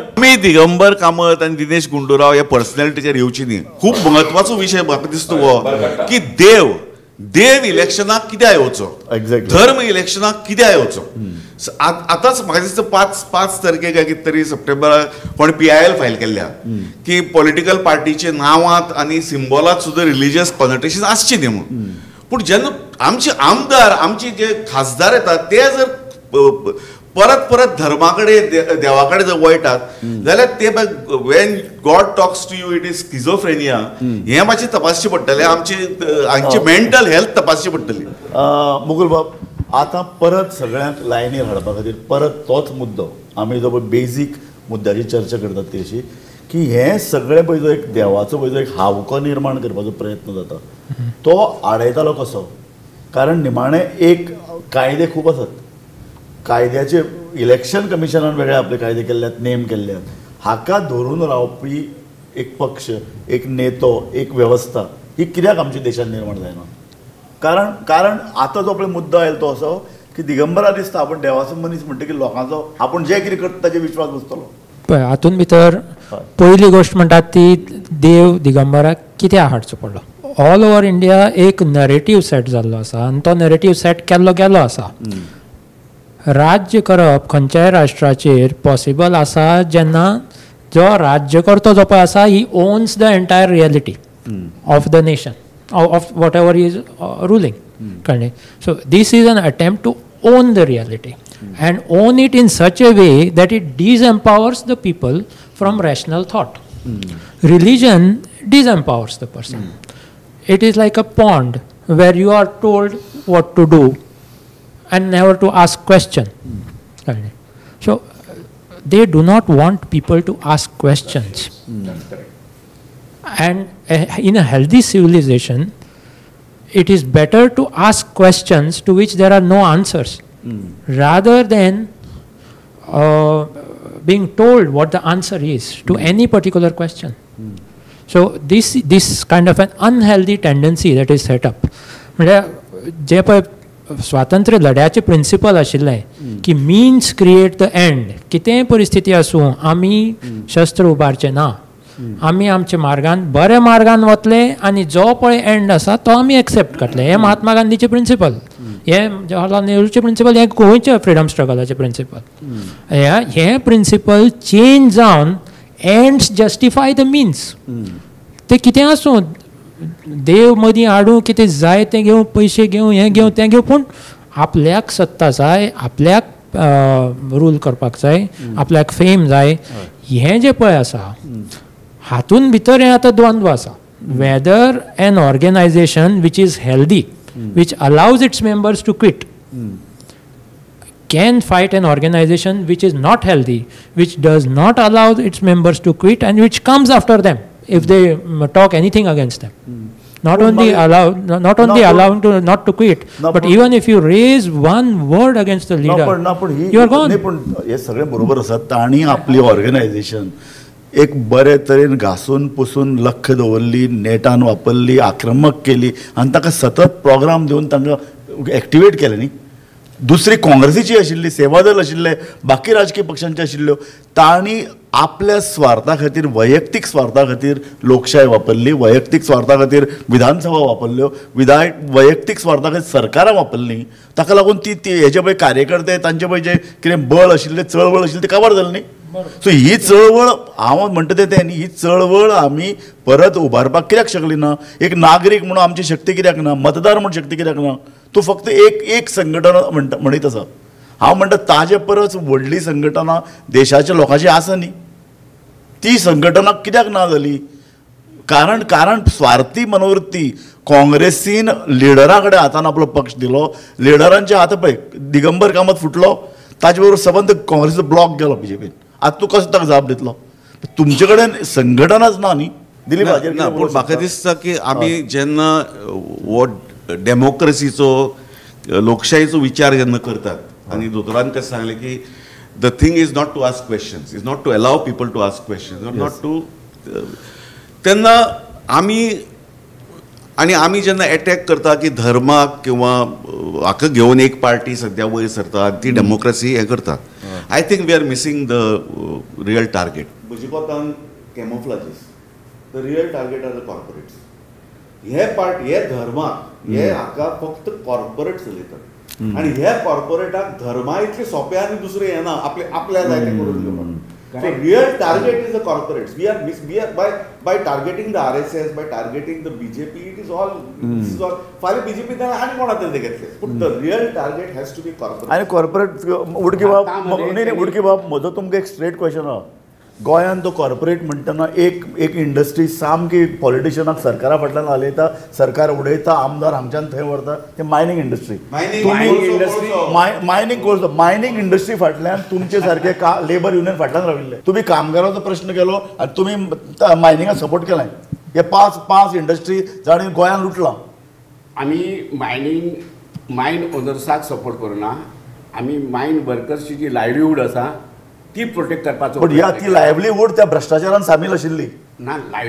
आमी दिगंबर कामत आनी दिनेश गुंडूराव ह्या पर्सनॅलिटीचेर येवची न्ही. खूब म्हत्वाचो विशय म्हाका दिसता हो की देव देव इलेक्शनाक कित्याक येवचो, धर्म इलेक्शनाक कित्याक येवचो. आतांच म्हाका दिसता 5 तारखेक काय कितें तरी सप्टेंबराक कोण PIL file केल्ल्या की पॉलिटिकल पार्टीचे नांवांत आनी सिम्बॉलांत सुद्दां रिलिजियस कॉनोटेशन आसची न्ही म्हणून. पूण जेन्ना आमचे आमदार आमचे जे खासदार येतात ते जर परत परत धर्मा कडेन देवा कडेन जर वळटात जाल्यार ते when God talks to you it is schizophrenia. हें मातशें तपासचें पडटलें, आमची हांची मेंटल हेल्थ तपासची पडटली. मुकुल बाब, आतां परत सगळ्यांक लायनीर हाडपा खातीर परत तोच मुद्दो आमी जो पळय बेजीक मुद्द्याची चर्चा करतात ती अशी की हें सगळें पळय जो एक देवाचो पळय जो एक हावको निर्माण करपाचो प्रयत्न जाता तो आडयतालो कसो? कारण निमाणें एक कायदे खूब आसात, कायद्याचे इलेक्शन कमिशनान वेगळे आपले कायदे केल्ल्यात, नेम केल्ले आसात, हाका धरून रावपी एक पक्ष, एक नेतो, एक वेवस्था ही कित्याक आमच्या देशांत निर्माण जायना? कारण कारण आतां जो आपलो मुद्दो आयलो तो असो की दिगंबरा दिसता आपूण देवाचो मनीस म्हणटकीर लोकांचो आपूण जें कितें करता ताचेर विश्वास बसतलो. पळय हातूंत भितर पयली गोश्ट म्हणटात ती देव दिगंबराक कित्याक हाडचो पडलो? ऑल ओवर इंडिया एक नरेटीव सेट जाल्लो आसा आनी तो नरेटीव सेट केल्लो गेल्लो आसा. राज्य करप खंयच्याय राष्ट्राचेर पॉसिबल आसा जेन्ना जो राज्यकर्तो जो पळय आसा he owns the entire reality of the nation of whatever is ruling. कळ्ळें? So this is an attempt to own the reality and own it in such a way that it disempowers the people from rational thought. Religion disempowers the person. It is like a pond where you are told what to do and never to ask question. So they do not want people to ask questions. And in a healthy civilization, it is better to ask questions to which there are no answers, rather than being told what the answer is to any particular question. So this kind of an unhealthy tendency that is set up. म्हणजे जे पळय स्वातंत्र्य लढ्याचे principal आशिल्लें की means create the and. कितेंय परिस्थिती आसूं आमी शस्त्र उबारचे ना, आमी आमच्या मार्गान बऱ्या मार्गान वतले आनी जो पळय एंड आसा तो आमी एक्सेप्ट करतले. हें महात्मा गांधीचें प्रिंसिपल, हें जवाहरलाल नेहरूचें प्रिंसिपल, हें गोंयच्या फ्रिडम स्ट्रगलाचें प्रिंसिपल. हें प्रिंसिपल चेंज जावन एंड्स जस्टिफाय the means. ते कितें आसूं, देव मदीं हाडूं, कितें जाय तें घेवं, पयशे घेवं, हें घेवं तें घेवं, पूण आपल्याक सत्ता जाय, आपल्याक रूल करपाक जाय, आपल्याक फेम जाय. हें जें पळय आसा हातून भितर हें आतां द्वंद्व आसा. Whether an organisation which is healthy, which allows its members to quit, can fight an organization which is not healthy, which does not allow its members to quit and which comes after them if they talk anything against them. Not only allowing to not to quit, but even if you raise one word against the leader, you are gone. पण हे सगळें बरोबर आसा. तांणी आपली organisation एक बरे तरेन घासून पुसून लक्ष दवरली, नेटान वापरली, आक्रमक केली आनी ताका सतत प्रोग्राम दिवन तांकां एक्टिवेट केलें न्ही. दुसरी काँग्रेसीची आशिल्ली, सेवादल आशिल्ले, बाकी राजकीय पक्षांचे आशिल्ल्यो, तांणी आपल्या स्वार्था खातीर, वैयक्तीक स्वार्था खातीर लोकशाय वापरली, वैयक्तीक स्वार्था खातीर विधानसभा वापरल्यो, वैयक्तीक स्वार्था खातीर सरकारां वापरलीं. ताका लागून ती हेजे पळय कार्यकर्ते तांचे पळय जे कितें बळ आशिल्लें, चळवळ आशिल्ली ती काबार जाली न्ही. सो ही चळवळ हांव म्हणटा तें न्ही, ही चळवळ आमी परत उबारपाक कित्याक शकली ना? एक नागरीक म्हणून आमची शक्ती कित्याक ना? मतदार म्हणून शक्ती कित्याक ना? तूं फक्त एक एक संघटना म्हणटा म्हणीत आसा. हांव म्हणटा ताजे परस व्हडली संघटना देशाच्या लोकांची आसा न्ही, ती संघटना कित्याक ना जाली? कारण कारण स्वार्थी मनोवृत्ती. काँग्रेसीन लिडरा कडेन हातान आपलो पक्ष दिलो, लिडरांच्या हाता पळय दिगंबर कामत फुटलो, ताजे बरोबर सबंद काँग्रेसीचो ब्लॉक गेलो बीजेपीन. आतां तूं कसो ताका जाप दितलो? तुमचे कडेन संघटनाच ना न्ही. दिलीप हाजेर ना, पूण म्हाका दिसता की आमी जेन्ना हो डेमोक्रेसीचो, लोकशाहीचो विचार जेन्ना करतात आनी दोतोरान कशें सांगलें की the thing is not to ask questions, is not to allow people to ask questions, not to, तेन्ना आमी आनी आमी जेन्ना एटॅक करता की धर्माक किंवा हाका घेवन एक पार्टी सद्या वयर सरता ती डेमोक्रसी हें करता, I think we are missing the real target. म्हजे camouflages the real target are the corporates. हे पार्ट हे धर्माक हे हाका फक्त कॉर्पोरेट चलयतात आनी हे कॉर्पोरेटाक धर्मा इतले सोंपें आनी दुसरें येना आपले आपल्या जाय तें करून घेवपाक. So real target is the corporates. We are by targeting the RSS, by targeting the BJP, it is all this is all. फाल्यां BJP जाल्यार आनी कोणा तरी घेतले, पूण the real target has to be corporate. आनी कॉर्पोरेट उडकी बाब न्ही न्ही उडकी बाब म्हजो तुमकां एक स्ट्रेट क्वेश्चन आहा. गोंयांत तो कॉर्पोरेट म्हणटना एक एक इंडस्ट्री सामकी पॉलिटिशनाक सरकारा फाटल्यान हालयता, सरकार उडयता, आमदार हांगच्यान थंय व्हरता, ते mining industry. Mining course mining industry फाटल्यान तुमचे सारके लेबर युनियन फाटल्यान राविल्ले. तुमी कामगाराचो प्रश्न केलो आनी तुमी मायनिंगाक सपोर्ट केलां. हे पांच पांच इंडस्ट्री जाणी गोंयांत लुटलां. आमी मायनींग मायन ओनर्साक सपोर्ट करुना, आमी मायन वर्कर्सची जी लायवलीहूड आसा ती प्रोटेक्ट करपाचो. पण ह्या ती लायवलीहूड त्या भ्रष्टाचारान सामील आशिल्ली.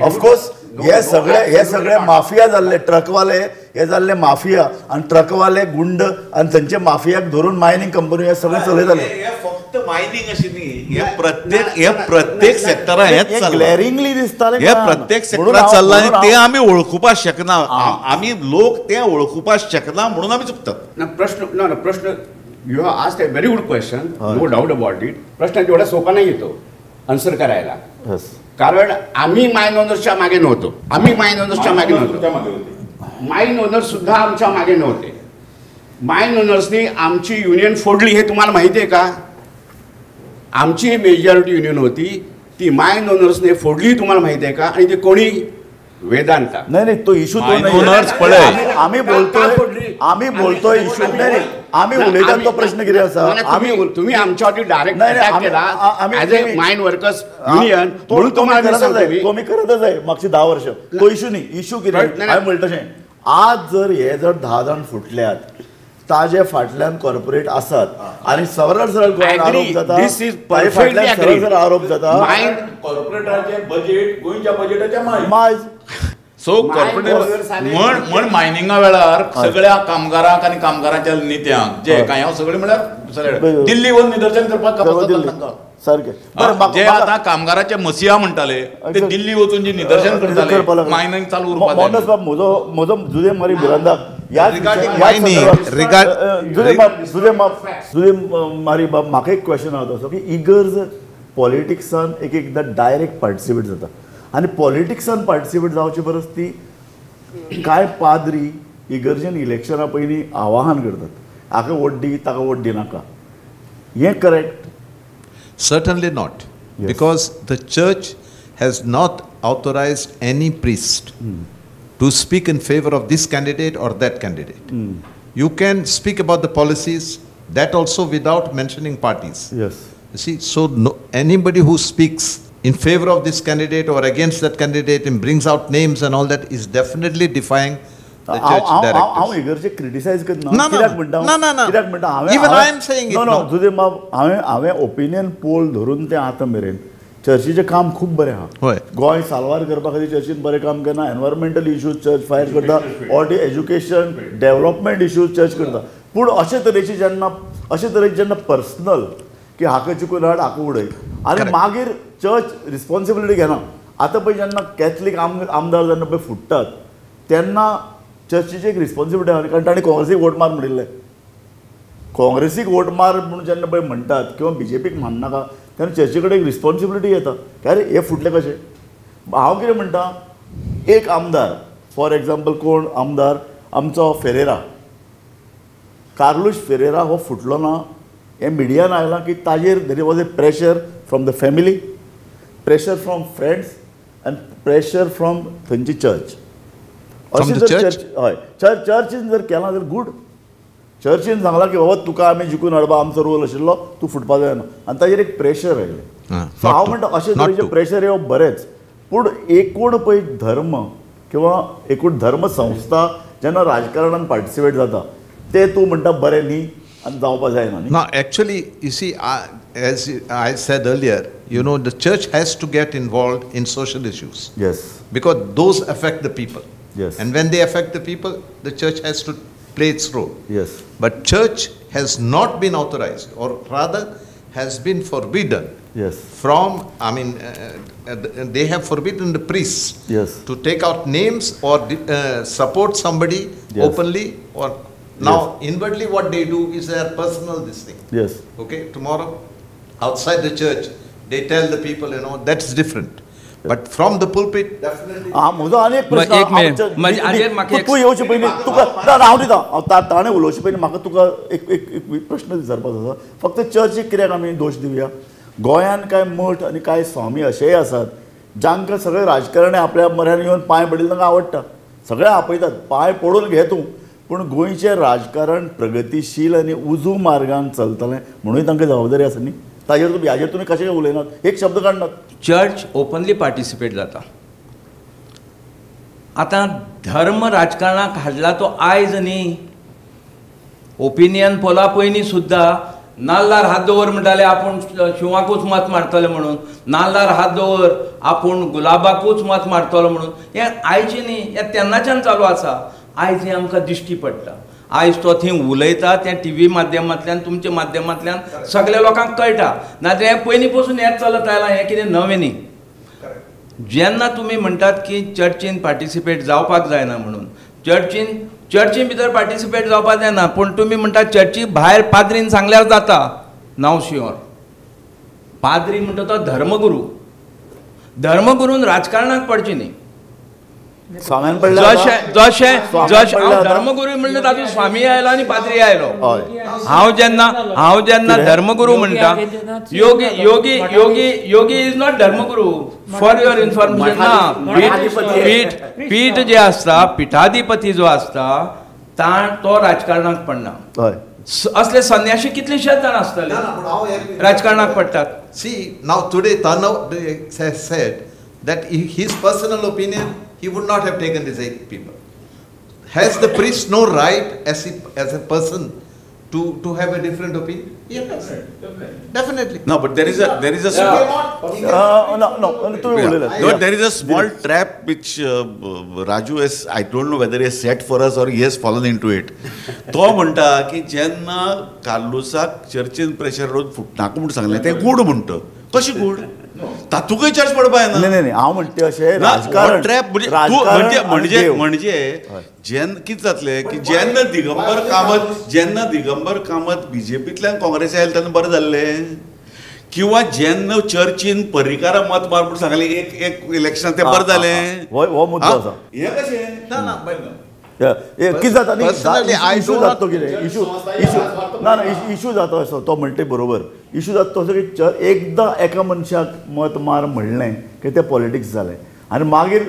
ऑफकोर्स हे सगळे हे सगळे माफिया जाल्ले, ट्रकवाले हे जाल्ले माफिया आनी ट्रकवाले गुंड आनी थंयचे माफियाक धरून मायनींग कंपनी हे सगळे चलयताले. हे फक्त मायनींग अशी न्ही, हे प्रत्येक हे प्रत्येक सेक्टरान हेच चल्लां, ग्लॅरिंगली दिसतालें. हे प्रत्येक सेक्टरान चल्लां आनी ते आमी वळखुपाक शकना, आमी लोक ते वळखुपाक शकना म्हणून आमी चुकतात. ना प्रश्न ना ना प्रश्न you have asked a very good question, no doubt about it. प्रश्न तेवढा सोपा नाही येतो आन्सर करायला, कारण आम्ही माइन ओनर्सच्या मागे नव्हतो, आम्ही माइन ओनर्सच्या मागे नव्हतो, माइन ओनर्स सुद्धा आमच्या मागे नव्हते. माइन ओनर्सनी आमची युनियन फोडली हे तुम्हाला माहिती आहे का? आमची मेजॉरिटी युनियन होती ती माइन ओनर्सने फोडली, तुम्हाला माहिती आहे का? आणि ते कोणी? वेदांता. नाही नाही तो इशू तो नाही, आम्ही बोलतोय आम्ही बोलतोय इशू नाही, आम्ही उलयतात तो प्रश्न कितें आसा. आम्ही तुम्ही आमच्यावरती डायरेक्ट अटॅक केला as a mine workers union म्हणून तुम्हाला तो मी करतच आहे मागची 10 वर्ष. तो इशू न्ही, इशू कितें हांवें म्हणटा तशें आज जर हे जर 10 जाण फुटल्यात ताजे फाटल्यान कॉर्पोरेट आसात आनी सरळ सरळ गोंयांत आरोप जाता, फाटल्यान सरळ सरळ आरोप जाता कॉर्पोरेटाचें बजेट गोंयच्या बजेटाच्या मायज. सो कॉर्पोरेट म्हण मायनिंगा वेळार सगळ्या कामगारांक आनी कामगारांच्या नेत्यांक जे कांय हांव सगळे म्हळ्यार दिल्ली वचून निदर्शन करपाक तांकां सारकें जे आतां कामगाराचे मसिया म्हणटाले ते दिल्ली वचून जे निदर्शन करताले मायनिंग चालू उरपाक. मोहनदास बाब म्हजो म्हजो जुजे मारी मिरांदा जुजे मारी बाब म्हाका एक क्वेश्चन आहा तसो की इगर्ज पॉलिटिक्सान एक एकदां डायरेक्ट पार्टिसिपेट जाता आनी पॉलिटिक्सान पार्टिसिपेट जावचे परस ती कांय पाद्री इगर्जेन इलेक्शना पयलीं आवाहन करतात हाका वोट दी ताका वोट दिनाका, हें correct? Certainly not. Yes. Because the church has not authorized any priest to speak in favor of this candidate or that candidate. You can speak about the policies, that also without mentioning parties. Yes. You see, so no, anybody who speaks in favor of this candidate or against that candidate and brings out names and all that is definitely defying the church directives. हांव इगर्जे criticise करना, कित्याक म्हणटा? कित्याक म्हणटा? Even I am saying it. No no Jose बाब हांवें opinion poll धरून तें आतां मेरेन चर्चीचें काम खूब बरें आहा. गोंय साल्वार करपा खातीर चर्चीन बरें काम केन्ना, एनवायरमेंटल इश्यूज चर्च फायर करता, or education development issues church करता. पूण अशे तरेची जेन्ना अशे तरेची जेन्ना पर्सनल की हाका चिकून हाड हाका उडय आनी मागीर चर्च रिस्पॉन्सिबिलिटी घेना. आतां पळय जेन्ना कॅथलीक आमदार जेन्ना पळय फुट्टात तेन्ना चर्चीची एक रिस्पॉन्सिबिलिटी आहा, कारण तांणी काँग्रेसीक वोट मार म्हणिल्लें. काँग्रेसीक वोट मार म्हणून जेन्ना पळय म्हणटात किंवा बीजेपीक माननाका तेन्ना चर्ची कडेन एक रिस्पॉन्सिबिलिटी येता की अरे हे फुटले कशे. हांव कितें म्हणटा, एक आमदार फॉर एग्जाम्पल कोण आमदार आमचो फेरेरा, कार्लूस फेरेरा हो फुटलो ना हें मिडियान आयलां की ताजेर there was a pressure from the family, pressure from friends आनी प्रेशर फ्रॉम थंयची चर्च. अशें जर चर्च हय चर्चीन जर केलां जाल्यार गूड. चर्चीन सांगलां की बाबा तुका आमी जिखून हाडपा आमचो रोल आशिल्लो, तूं फुटपा जायना, आनी ताजेर एक प्रेशर आयलें. सो हांव म्हणटा अशें तरेचें प्रेशर येवप बरेंच, पूण एकूण पळय धर्म किंवा एकूण धर्म संस्था जेन्ना राजकारणान पार्टिसिपेट जाता ते तूं म्हणटा बरें न्ही आनी जावपा जायना न्ही. ना actually you see as I said earlier, you know the church has to get involved in social issues. Yes. Because those affect the people. Yes. And when they affect the people, the church has to play its role. Yes. But church has not been authorized, or rather has been forbidden. Yes. From, I mean, they have forbidden the priests yes. to take out names or support somebody yes. openly or now yes. inwardly what they do is their personal this thing. Yes. Okay, tomorrow outside the church, they tell the people, you know, that's different. But from the pulpit, definitely. म्हजो आनी एक प्रश्न तूं येवचे पयलीं तुका ना हांव दिता ताणें उलोवचे पयलीं म्हाका तुका एक एक प्रश्न विचारपाचो आसा. फक्त चर्चीक कित्याक आमी दोश दिवया? गोंयांत कांय मठ आनी कांय स्वामी अशेय आसात जांकां सगळे राजकारणी आपल्या मऱ्यान येवन पांय पडिल्ले तांकां आवडटा, सगळे आपयतात, पांय पडून घे तूं, पूण गोंयचें राजकारण प्रगतीशील आनी उजू मार्गान चलतलें म्हणून तांकां जबाबदारी आसा न्ही. ताजेर तुमी हाजेर तुमी कशें उलयनात, एक शब्द काडनात. चर्च ओपनली पार्टिसिपेट जाता. आतां धर्म राजकारणाक हाडला तो आयज न्ही, ओपिनियन पोला पयलीं सुद्दां नाल्लार हात दवर म्हणटाले आपूण शिंवाकूच मत मारतले म्हणून, नाल्लार हात दवर आपूण गुलाबाकूच मत मारतलो म्हणून. हें आयचें न्ही, हें तेन्नाच्यान चालू आसा. आयज हें आमकां दिश्टी पडटा. आयज तो थंय उलयता तें टी व्ही माध्यमांतल्यान तुमच्या माध्यमांतल्यान सगल्या लोकांक कळटा. नाजाल्यार हें पयलीं पसून हेंच चलत आयलां, हें कितें नवें न्ही. जेन्ना तुमी म्हणटात की चर्चीन पार्टिसिपेट जावपाक जायना म्हणून, चर्चीन भितर पार्टिसिपेट जावपाक जायना, पूण तुमी म्हणटात चर्ची भायर पाद्रीन सांगल्यार जाता. नाव शुअर पाद्री म्हणटा तो धर्मगुरू, धर्मगुरून राजकारणाक पडची न्ही. जशें जशें हांव धर्मगुरू म्हणलें तातूंत स्वामी आयलो आनी पाद्री आयलो. हांव जेन्ना धर्मगुरू म्हणटा, Yogi Yogi Yogi Yogi is not dharmaguru for your information. ना, पीठ जे आसता, पिठाधिपती जो आसता तो राजकारणाक पडना. असले संन्याशी कितलेशेच जाण आसतले राजकारणाक पडटात. See now today Tanav has said that his personal opinion, he would not have taken these 8 people. Has the priest no right as a person to have a different opinion? Yes, definitely. No, but there is a small, no, there is a small trap which Raju has, I don't know whether he has set for us or he has fallen into it. तो म्हणटा की जेन्ना कार्लुसाक चर्चीन pressure रोज फुटनाक म्हूण सांगलें तें good म्हणटा. कशी good? तातूंकय church पडपा येना. न्ही हांव म्हणटा अशें राजकारण ट्रॅप म्हणजे म्हणजे म्हणजे जेन्ना कितें जातलें की जेन्ना दिगंबर कामत बीजेपींतल्यान काँग्रेस आयले तेन्ना बरें जाल्लें, किंवा जेन्ना चर्चीन पर्रीकारा मत मार म्हूण सांगलें एक एक इलेक्शन तें बरें जालें. हो मुद्दो आसा. हें कशें कितें जाता न्ही, इशू जाता तो कितें इशू इशू ना ना इशू जाता असो तो म्हणटे बरोबर. इशू जाता तो असो की एकदां एका मनशाक मत मार म्हणलें की तें पॉलिटिक्स जालें आनी मागीर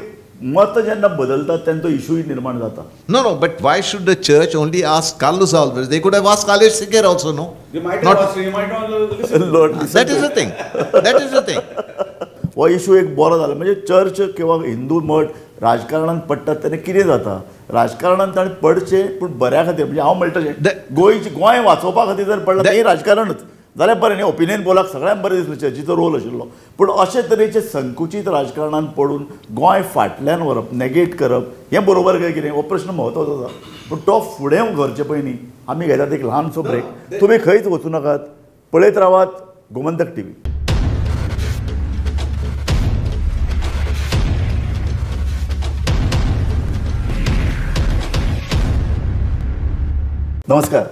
मत जेन्ना बदलतात तेन्ना तो इशूय निर्माण जाता. No no, but why should the church only ask Carlos Alvares? They could have asked Alesh Sequeira also, no? That is the thing, that is the thing. हो इशू एक बरो जाला. म्हणजे चर्च किंवा हिंदू मठ राजकारणान पडटात तेन्ना कितें जाता, राजकारणान ताणें पडचें पूण बऱ्या खातीर. म्हणजे हांव म्हणटा तशें गोंय वाचोवपा खातीर जर पडलां तें राजकारणच जाल्यार बरें न्ही. ओपिनियन पोलाक सगळ्यांक बरें दिसलें चर्चीचो रोल आशिल्लो, पूण अशे तरेचे संकुचीत राजकारणान पडून गोंय फाटल्यान व्हरप, नेगेट करप हें बरोबर काय कितें हो प्रश्न म्हत्वाचो आसा. पूण तो फुडें व्हरचे पयलीं आमी घेतात एक ल्हानसो ब्रेक. तुमी खंयच वचूं नाकात, पळयत रावात गोमंतक टीव्ही. नमस्कार,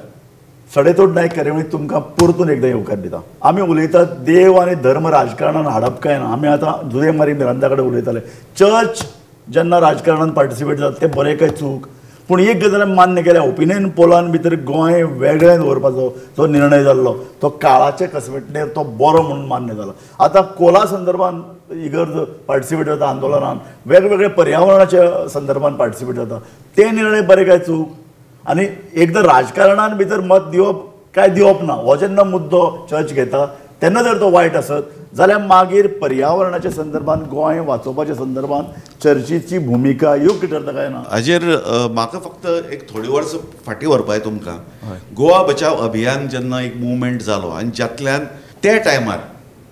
सडेतोड नायक कार्यावळीत तुमकां परतून एकदां येवकार दिता. आमी उलयतात देव आनी धर्म राजकारणान हाडप काय ना. आमी आतां जुजे मारी मिरांदा कडेन उलयताले. चर्च जेन्ना राजकारणान पार्टिसिपेट जाता तें बरें काय चूक, पूण एक गजाल मान्य केल्या, ओपिनियन पोलान भितर गोंय वेगळें दवरपाचो जो निर्णय जाल्लो तो काळाचे कसवटणेर तो बरो म्हणून मान्य जाला. आतां कोला संदर्भान इगर्ज पार्टिसिपेट जाता आंदोलनान, वेगवेगळे पर्यावरणाच्या संदर्भान पार्टिसिपेट जाता, ते निर्णय बरे काय चूक? आनी एकदां राजकारणान भितर मत दिवप काय दिवप ना हो जेन्ना मुद्दो चर्च घेता तेन्ना जर तो वायट आसत जाल्यार मागीर पर्यावरणाच्या संदर्भान गोंय वाचोवपाच्या संदर्भान चर्चीची भुमिका योग्य ठरता काय ना हाजेर म्हाका फक्त एक थोडी वर्सां फाटीं व्हरपा जाय तुमकां. गोवा बचाव अभियान जेन्ना एक मुवमेंट जालो आनी जातल्यान त्या टायमार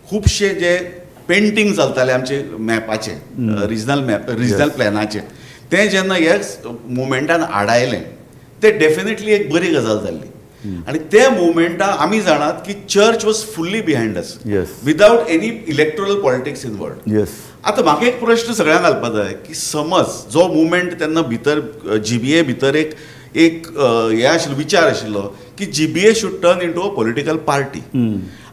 खुबशे जे पेंटींग चलताले आमचे मॅपाचे, रिजनल मॅप, रिजनल प्लॅनाचे, तें जेन्ना ह्या मुवमेंटान आडायलें तें डेफिनेटली एक बरी गजाल जाल्ली. आनी त्या मुवमेंटाक आमी जाणात की church was fully behind us without any electoral politics involved. आतां म्हाका एक प्रश्न सगळ्यांक घालपा जाय की समज जो मुवमेंट तेन्ना भितर जीबीए भितर एक एक हें आशिल्लो विचार आशिल्लो की GBA should turn into a political party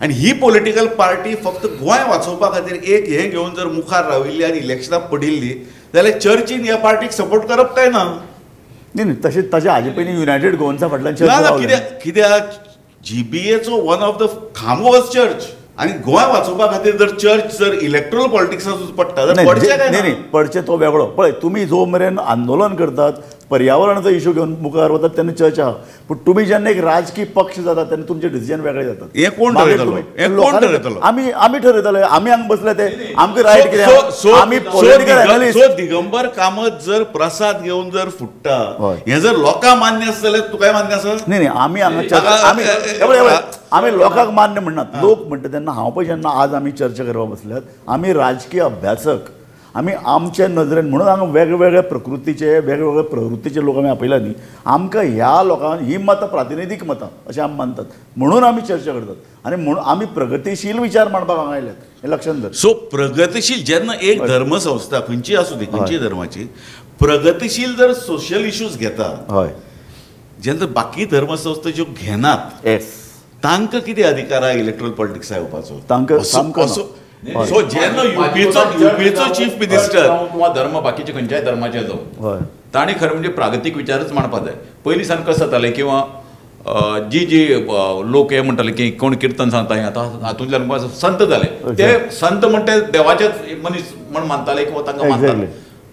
आनी ही पॉलिटिकल पार्टी फक्त गोंय वाचोवपा खातीर एक हें घेवन जर मुखार राविल्ली आनी इलेक्शनाक पडिल्ली जाल्यार चर्चीन ह्या पार्टीक सपोर्ट करप काय ना? न्ही न्ही तशें ताच्या हाजे पयलीं युनायटेड गोवन्सा फाटल्यान कित्याक कित्याक जीबीएचो वन ऑफ the खांबो वॉज चर्च आनी गोंय वाचोवपा खातीर जर चर्च जर इलेक्ट्रल पॉलिटिक्सांत पडटा जाल्यार पडचें काय न्ही? पडचें तो वेगळो. पळय तुमी जो मेरेन आंदोलन करतात पर्यावरणाचो इशू घेवन मुखार वतात तेन्ना चर्च आहा, पूण तुमी जेन्ना एक राजकीय पक्ष जाता तेन्ना तुमचे डिसिजन वेगळे जातात. हें कोण ठरयतलो? हें कोण ठरयतलो? आमी आमी ठरयतले. आमी हांगा बसले ते आमकां रायट कितें? आमी political analyst. So Digambar Kamat जर प्रसाद घेवन जर फुट्टा हें जर लोकांक मान्य आसा जाल्यार तुकाय मान्य आसा? न्ही न्ही आमी हांगा आमी आमी लोकांक मान्य म्हणनात. लोक म्हणटा तेन्ना हांव पळय जेन्ना आज आमी चर्चा करपाक बसल्यात आमी राजकीय अभ्यासक, आमी आमचे नदरेन म्हणून हांगा वेगवेगळ्या प्रकृतीचे वेगवेगळ्या प्रवृत्तीचे लोक आमी आपयला न्ही. आमकां ह्या लोकांक ही मतां प्रातिनिधीक मतां अशें आमी मानतात म्हणून आमी चर्चा करतात आनी म्हणून आमी प्रगतीशील विचार मांडपाक हांगा आयल्यात हें लक्षांत धर. सो प्रगतीशील जेन्ना एक धर्मसंस्था खंयची आसूं ती खंयची धर्माची प्रगतीशील जर सोशल इश्यूज घेता हय जेन्ना बाकी धर्मसंस्था ज्यो घेनात येस तांकां कितें अधिकार आहा इलेक्ट्रल पॉलिटिक्सा येवपाचो? तांकां सो जेन्ना युपीचो चीफ मिनिस्टर किंवा धर्म बाकीचे खंयच्याय धर्माचे जावं तांणी खरें म्हणजे प्रागतीक विचारच मांडपा जाय. पयलीं सावन कशें जातालें किंवा जी जी लोक हे म्हणटाले की कोण किर्तन सांगता हें आतां हातूंतल्यान संत जाले ते संत म्हणटे देवाचेच मनीस म्हण मानताले किंवा तांकां मानताले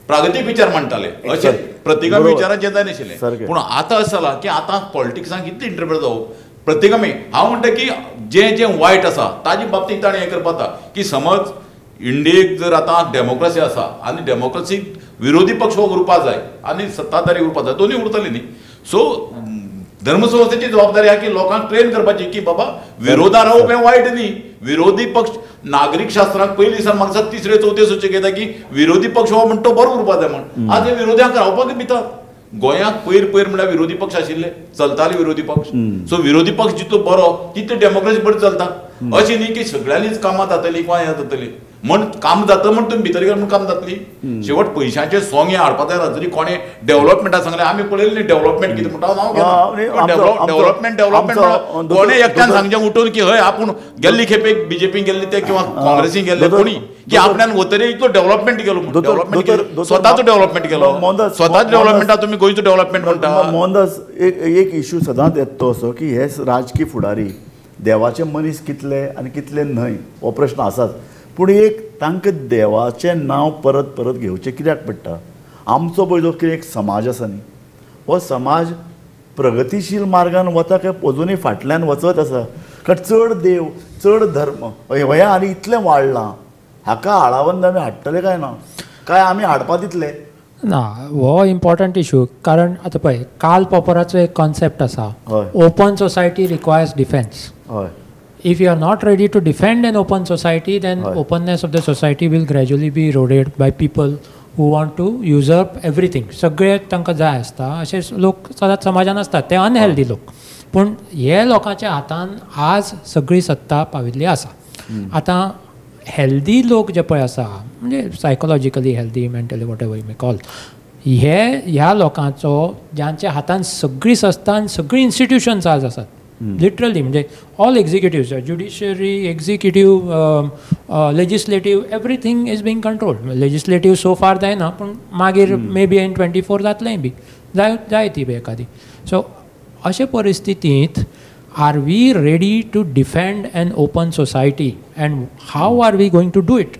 प्रागतीक विचार मांडटाले अशें प्रतिगामी विचारांचे जाय नाशिल्लें. पूण आतां अशें जालां की आतां पॉलिटिक्सांक कितले इंटरफेर जावप प्रतिगामी. हांव म्हणटा की जें जें वायट आसा ताजे बाबतींत ताणें हें करपा जाता की समज इंडियेक जर आतां डेमोक्रेसी आसा आनी डेमोक्रेसीक विरोधी पक्ष हो उरपा जाय आनी सत्ताधारी उरपा जाय, दोनूय उरतले न्ही. सो धर्मसंस्थेची जबाबदारी आहा की लोकांक ट्रेन करपाची की बाबा विरोधा रावप हें वायट न्ही. विरोधी पक्ष नागरीक शास्त्राक पयलीं सावन म्हाका दिसता तिसरे चवथे सूचक येता की विरोधी पक्ष हो म्हण तो बरो उरपा जाय म्हण. आज हे विरोध्यांक रावपाक भितात. गोंयांत पयर पयर म्हणल्यार विरोधी पक्ष आशिल्ले चलताले विरोधी पक्ष. सो विरोधी पक्ष जितलो बरो तितली डेमोक्रेसी बरी चलता. अशें न्ही की सगळ्यांनीच कामां जातलीं किंवा हें जातली म्हण काम जाता म्हण तुमी भितर गेले म्हण काम जातली. शेवट पयशांचे सोंग हें हाडपा जाय. जरी कोणें डेव्हलपमेंटा सांगलें आमी पळयलें न्ही डेव्हलपमेंट कितें म्हणटा हांव घेना. डेव्हलपमेंट डेव्हलपमेंट कोणें एकट्यान सांगचें उठून की हय आपूण गेल्ली खेपेक बीजेपीन गेल्ली ते किंवा काँग्रेसीन गेल्ले कोणी की आपल्यान वतरी इतलो डेव्हलपमेंट केलो म्हण डेव्हलपमेंट स्वताचो डेव्हलपमेंट केलो स्वताच डेव्हलपमेंटा तुमी गोंयचो डेव्हलपमेंट म्हणटा. मोहनदास एक इश्यू सदांच येता तो असो की हे राजकीय फुडारी देवाचे मनीस कितले आनी कितले न्हय हो प्रश्न आसाच. पूण एक तांकां देवाचें नांव परत परत घेवचें कित्याक पडटा? आमचो पळय जो कितें एक समाज आसा न्ही हो समाज प्रगतीशील मार्गान वता काय अजुनूय फाटल्यान वचत आसा? कारण चड देव चड धर्म हें आनी इतलें वाडलां हाका आळाबंद आमी हाडटले काय ना? काय आमी हाडपा दितले ना? हो इम्पॉर्टंट इशू. कारण आतां पळय कार्ल पॉपराचो एक कॉन्सेप्ट आसा, ओपन सोसायटी रिक्वायर्स डिफेन्स. हय. If you are not ready to defend an open society, then openness of the society will gradually be eroded by people who want to usurp everything. सगळे तांकां जाय आसता अशे लोक सदांच समाजान आसतात, ते अनहेल्दी लोक. पूण हे लोकांच्या हातान आज सगळी सत्ता पाविल्ली आसा. आतां हेल्दी लोक जे पळय आसा म्हणजे psychologically healthy, mentally, whatever you may call, हे ह्या लोकांचो ज्यांच्या हातान सगळी संस्था आनी सगळीं इन्स्टिट्युशन्स आज आसात लिटरली, म्हणजे all executive, judiciary, executive, legislative, everything is being controlled. Legislative so far जायना पूण मागीर मे बी इन 24 जातलेंय बी जाय ती बी एखादी. सो अशे परिस्थितींत are we ready to defend an open society and how are we going to do it?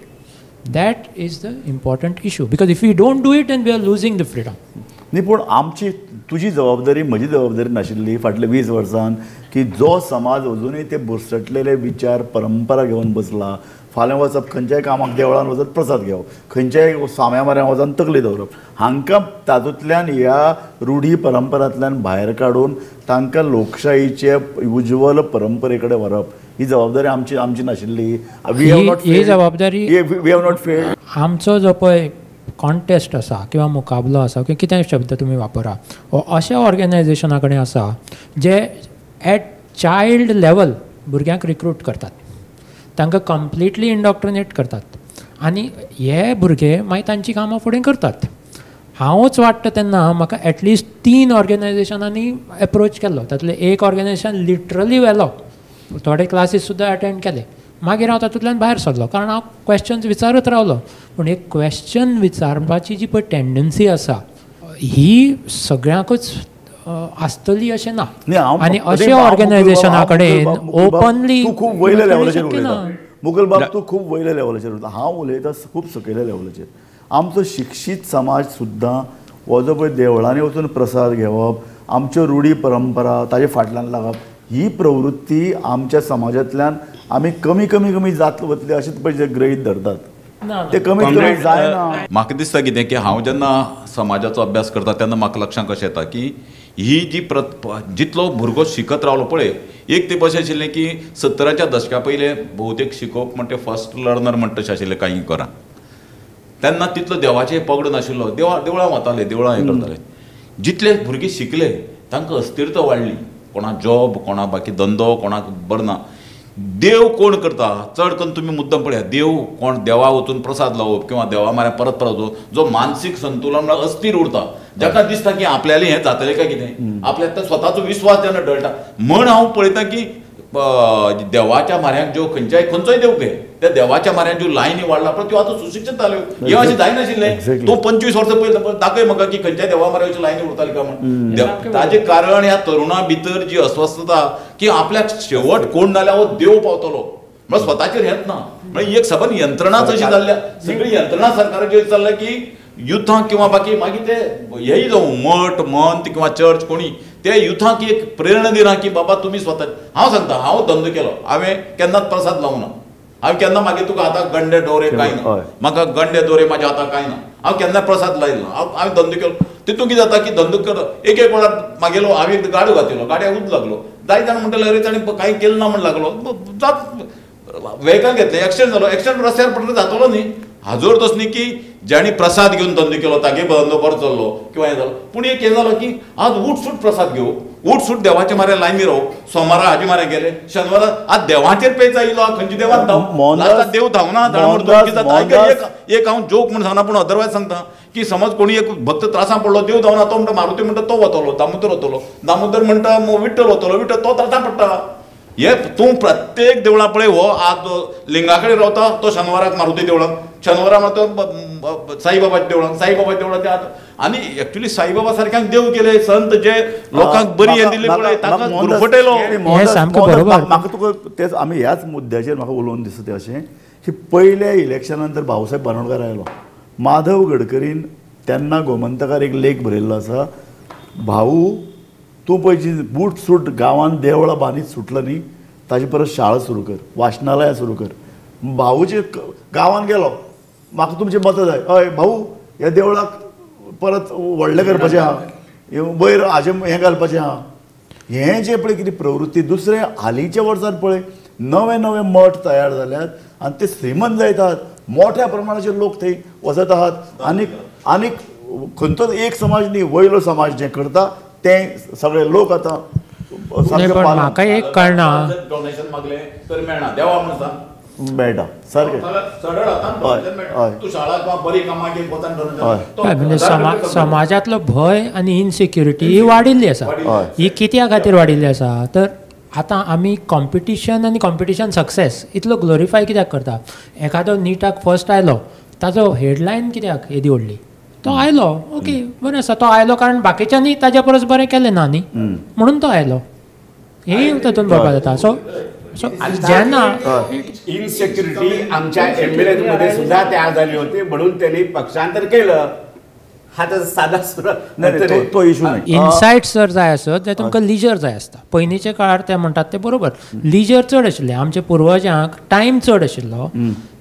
That is the important issue, because if we don't do it then we are losing the freedom. न्ही पूण आमची तुजी जबाबदारी म्हजी जबाबदारी नाशिल्ली फाटल्या 20 वर्सान की जो समाज अजुनूय ते बुरसटलेले विचार परंपरा घेवन बसला. फाल्यां वचप खंयच्याय कामाक देवळान वचत प्रसाद घेवप, खंयच्याय साम्या माऱ्यां वचून तकली दवरप, हांकां तातूंतल्यान ह्या रुढी परंपरांतल्यान भायर काडून तांकां लोकशाहीचे उज्ज्वल परंपरे कडेन व्हरप ही जबाबदारी आमची आमची नाशिल्ली. ही जबाबदारी we have not failed. आमचो जो पळय कॉन्टेस्ट आसा किंवा मुकाबलो आसा किंवा कितें शब्द तुमी वापरा, हो अशा ऑर्गनायझेशना कडेन आसा जे एट चायल्ड लेवल भुरग्यांक रिक्रूट करतात, तांकां कंप्लिटली इंडॉक्ट्रिनेट करतात आनी हे भुरगे मागीर तांची कामां फुडें करतात. हांवूच वाडटा तेन्ना म्हाका एटलिस्ट 3 ऑर्गनायझेशनांनी एप्रोच केल्लो. तातूंतलें एक ऑर्गनायझेशन लिटरली व्हेलो, थोडे क्लासीस सुद्दां अटेंड केले, मागीर हांव तातूंतल्यान भायर सरलो कारण हांव क्वेश्चन्स विचारत रावलो. पूण एक क्वेश्चन विचारपाची जी पळय टेंडन्सी आसा ही सगळ्यांकूच आसतली अशें ना. आनी अशे ऑर्गनायझेशना कडेन ओपनली खूब वयल्या लेवलाचेर उलयता मुकुल बाब, तूं खूब वयल्या लेवलाचेर उलयता, हांव उलयता खूब सकयल्या लेवलाचेर. आमचो शिक्षीत समाज सुद्दां हो जो पळय देवळांनी वचून प्रसाद घेवप, आमच्यो रुढी परंपरा ताजे फाटल्यान लागप, ही प्रवृत्ती आमच्या समाजांतल्यान आमी कमी कमी कमी जात वतली अशें पळय जे गृहीत धरतात ते कमी कमी जायना. म्हाका दिसता कितें की हांव जेन्ना समाजाचो अभ्यास करता तेन्ना म्हाका लक्षांत कशें येता की ही जी जितलो भुरगो शिकत रावलो पळय, एक तें अशें आशिल्लें की 70च्या दशका पयलें भोवतेक शिकोवप म्हणटा फर्स्ट लर्नर म्हणटा तशें आशिल्लें कांय करा, तेन्ना तितलो देवाचें पगड नाशिल्लो, देवळां वताले, देवळां हें करताले. जितले भुरगीं शिकले तांकां अस्थिरता वाडली, कोणाक जॉब, कोणाक बाकी धंदो, कोणाक बरो ना. देव कोण करता चड करून तुमी मुद्दम पळया, देव कोण देवा वचून प्रसाद लावप किंवा देवा माऱ्या परत परत जो मानसीक संतुलन अस्थिर उरता, जाका दिसता की आपल्यालें हें जातलें काय कितें, आपल्याक स्वताचो विस्वास जेन्ना डळटा. म्हण हांव पळयता की देवाच्या माऱ्यांक ज्यो खंयच्याय खंयचोय देव घे, त्या देवाच्या माऱ्यांक ज्यो लायनी वाडला पळय त्यो आतां सुशिक्षीत जाल्यो, हें अशें जायनाशिल्लें. तूं 25 वर्सां पयलीं दाखय म्हाका की खंयच्याय देवा माऱ्याची लायनी उरताली काय म्हण. ताजें कारण ह्या तरुणा भितर जी अस्वस्थता की आपल्याक शेवट कोण जाल्यार हो देव पावतलो म्हळ्यार स्वताचेर हेंच ना. म्हळ्यार एक सबंद यंत्रणाच अशी जाल्ल्या, सगळी यंत्रणा सरकाराची अशी जाल्ल्या की युथांक किंवा बाकी मागीर ते हेय जावं मठ मंत किंवा चर्च कोणी ते युथांक एक प्रेरणा दिना की बाबा तुमी स्वता. हांव सांगता, हांव धंदो केलो, हांवें केन्नाच प्रसाद लावूं ना, हांवें केन्ना मागीर तुका हाताक गंडे दोरे कांय ना, म्हाका गंडे दोरे म्हाज्या हाताक कांय ना, हांव केन्ना प्रसाद लायलो ना, हांवें धंदो केलो. तितून कितें जाता की धंदो कर एक एक वेळार मागेलो हांवें एक गाडो घातिल्लो, गाडयाक उद लागलो, जायत जाण म्हणटाले अरे ताणें कांय केलें ना म्हण लागलो, जात वेहिकल घेतलें, एक्सिडंट जालो, एक्सिडंट रस्त्यार पडलो जातलो न्ही. हाजो अर्थ असो न्ही की जाणी प्रसाद घेवन धंदो केलो तागे धंदो बरो चल्लो किंवा हें जालो, पूण एक हें जालो की आज उठसूट प्रसाद घेवप, उठसूट देवाच्या माऱ्या लायनी रावप, सोमारा हाजे माऱ्या गेले, शेनवारा आज देवाचेर पेच आयलो, खंयच्या देवाक धांव देव धांवना. एक हांव जोक म्हूण सांगना पूण अदरवायज सांगता की समज कोणी एक भक्त त्रासां पडलो, देव धांवना, तो म्हणटा मारुती म्हणटा तो वतलो, दामोदर वतलो, दामोदर म्हणटा विठ्ठल वतलो, विठ्ठल तो त्रासां पडटा. हे तूं प्रत्येक देवळां पळय, हो आज लिंगा कडेन रावता तो शेनवाराक मारुती देवळाक, शेनवारा मात साईबाबाच्या देवळाक, साईबाबाच्या देवळाक आतां. आनी एक्चुअली साईबाबा सारक्यांक देव केले संत जे लोकांक बरी हें दिली पळय तांकां गुरफटयलो. म्हाका तुका तेच आमी ह्याच मुद्द्याचेर म्हाका उलोवन दिसता तें अशें की पयल्या इलेक्शनान तर भाऊसाहेब बांदोडकार आयलो, माधव गडकरीन तेन्ना गोमंतकार एक लेख बरयल्लो आसा, भाऊ तूं पळय जी बूट सूट गांवांत देवळां बांदीत सुटलो न्ही ताजे परत शाळा सुरू कर, वाचनालयां सुरू कर. भाऊचे गांवांत गेलो, म्हाका तुमचें मतां जाय, हय भाऊ ह्या देवळाक परत व्हडलें करपाचें आहा, वयर हाजें हें घालपाचें आहा. हें जें पळय कितें प्रवृत्ती. दुसरें हालींच्या वर्सांत पळय नवे नवे मठ तयार जाल्यात आनी ते श्रीमंत जायतात, मोठ्या प्रमाणाचेर लोक थंय वचत आहात. आनीक आनीक खंयचोच एक समाज न्ही, वयलो समाज जें करता ते सगळे लोक आतां. म्हाका एक कळना, डोनेशन मागलें तर मेळना, देवा म्हूण सांग मेळटा सारकें. म्हणजे समाजांतलो भंय आनी इनसिक्युरिटी ही वाडिल्ली आसा. ही कित्या खातीर वाडिल्ली आसा तर आतां आमी कॉम्पिटिशन आनी कॉम्पिटिशन सक्सेस इतलो ग्लोरिफाय कित्याक करता. एखादो निटाक फर्स्ट आयलो ताजो हेडलायन कित्याक येदी व्हडली, तो आयलो ओके बरें आसा, तो आयलो कारण बाकीच्यांनी ताज्या परस बरें केलें ना न्ही म्हणून तो आयलो, हें तातूंत बरोबर जाता. सो सो जेन्ना इनसेक्युरिटी आमच्या एमएलए मध्ये सुद्धा तयार झाली होती म्हणून त्यांनी पक्षांतर केलं, हा तर साधा तो इशू नाही. इनसायट्स जर जाय आसत जाल्यार तुमकां लिजर जाय आसता. पयलींच्या काळार ते म्हणटात ते बरोबर, लिजर चड आशिल्लें, आमच्या पुर्वजांक टायम चड आशिल्लो,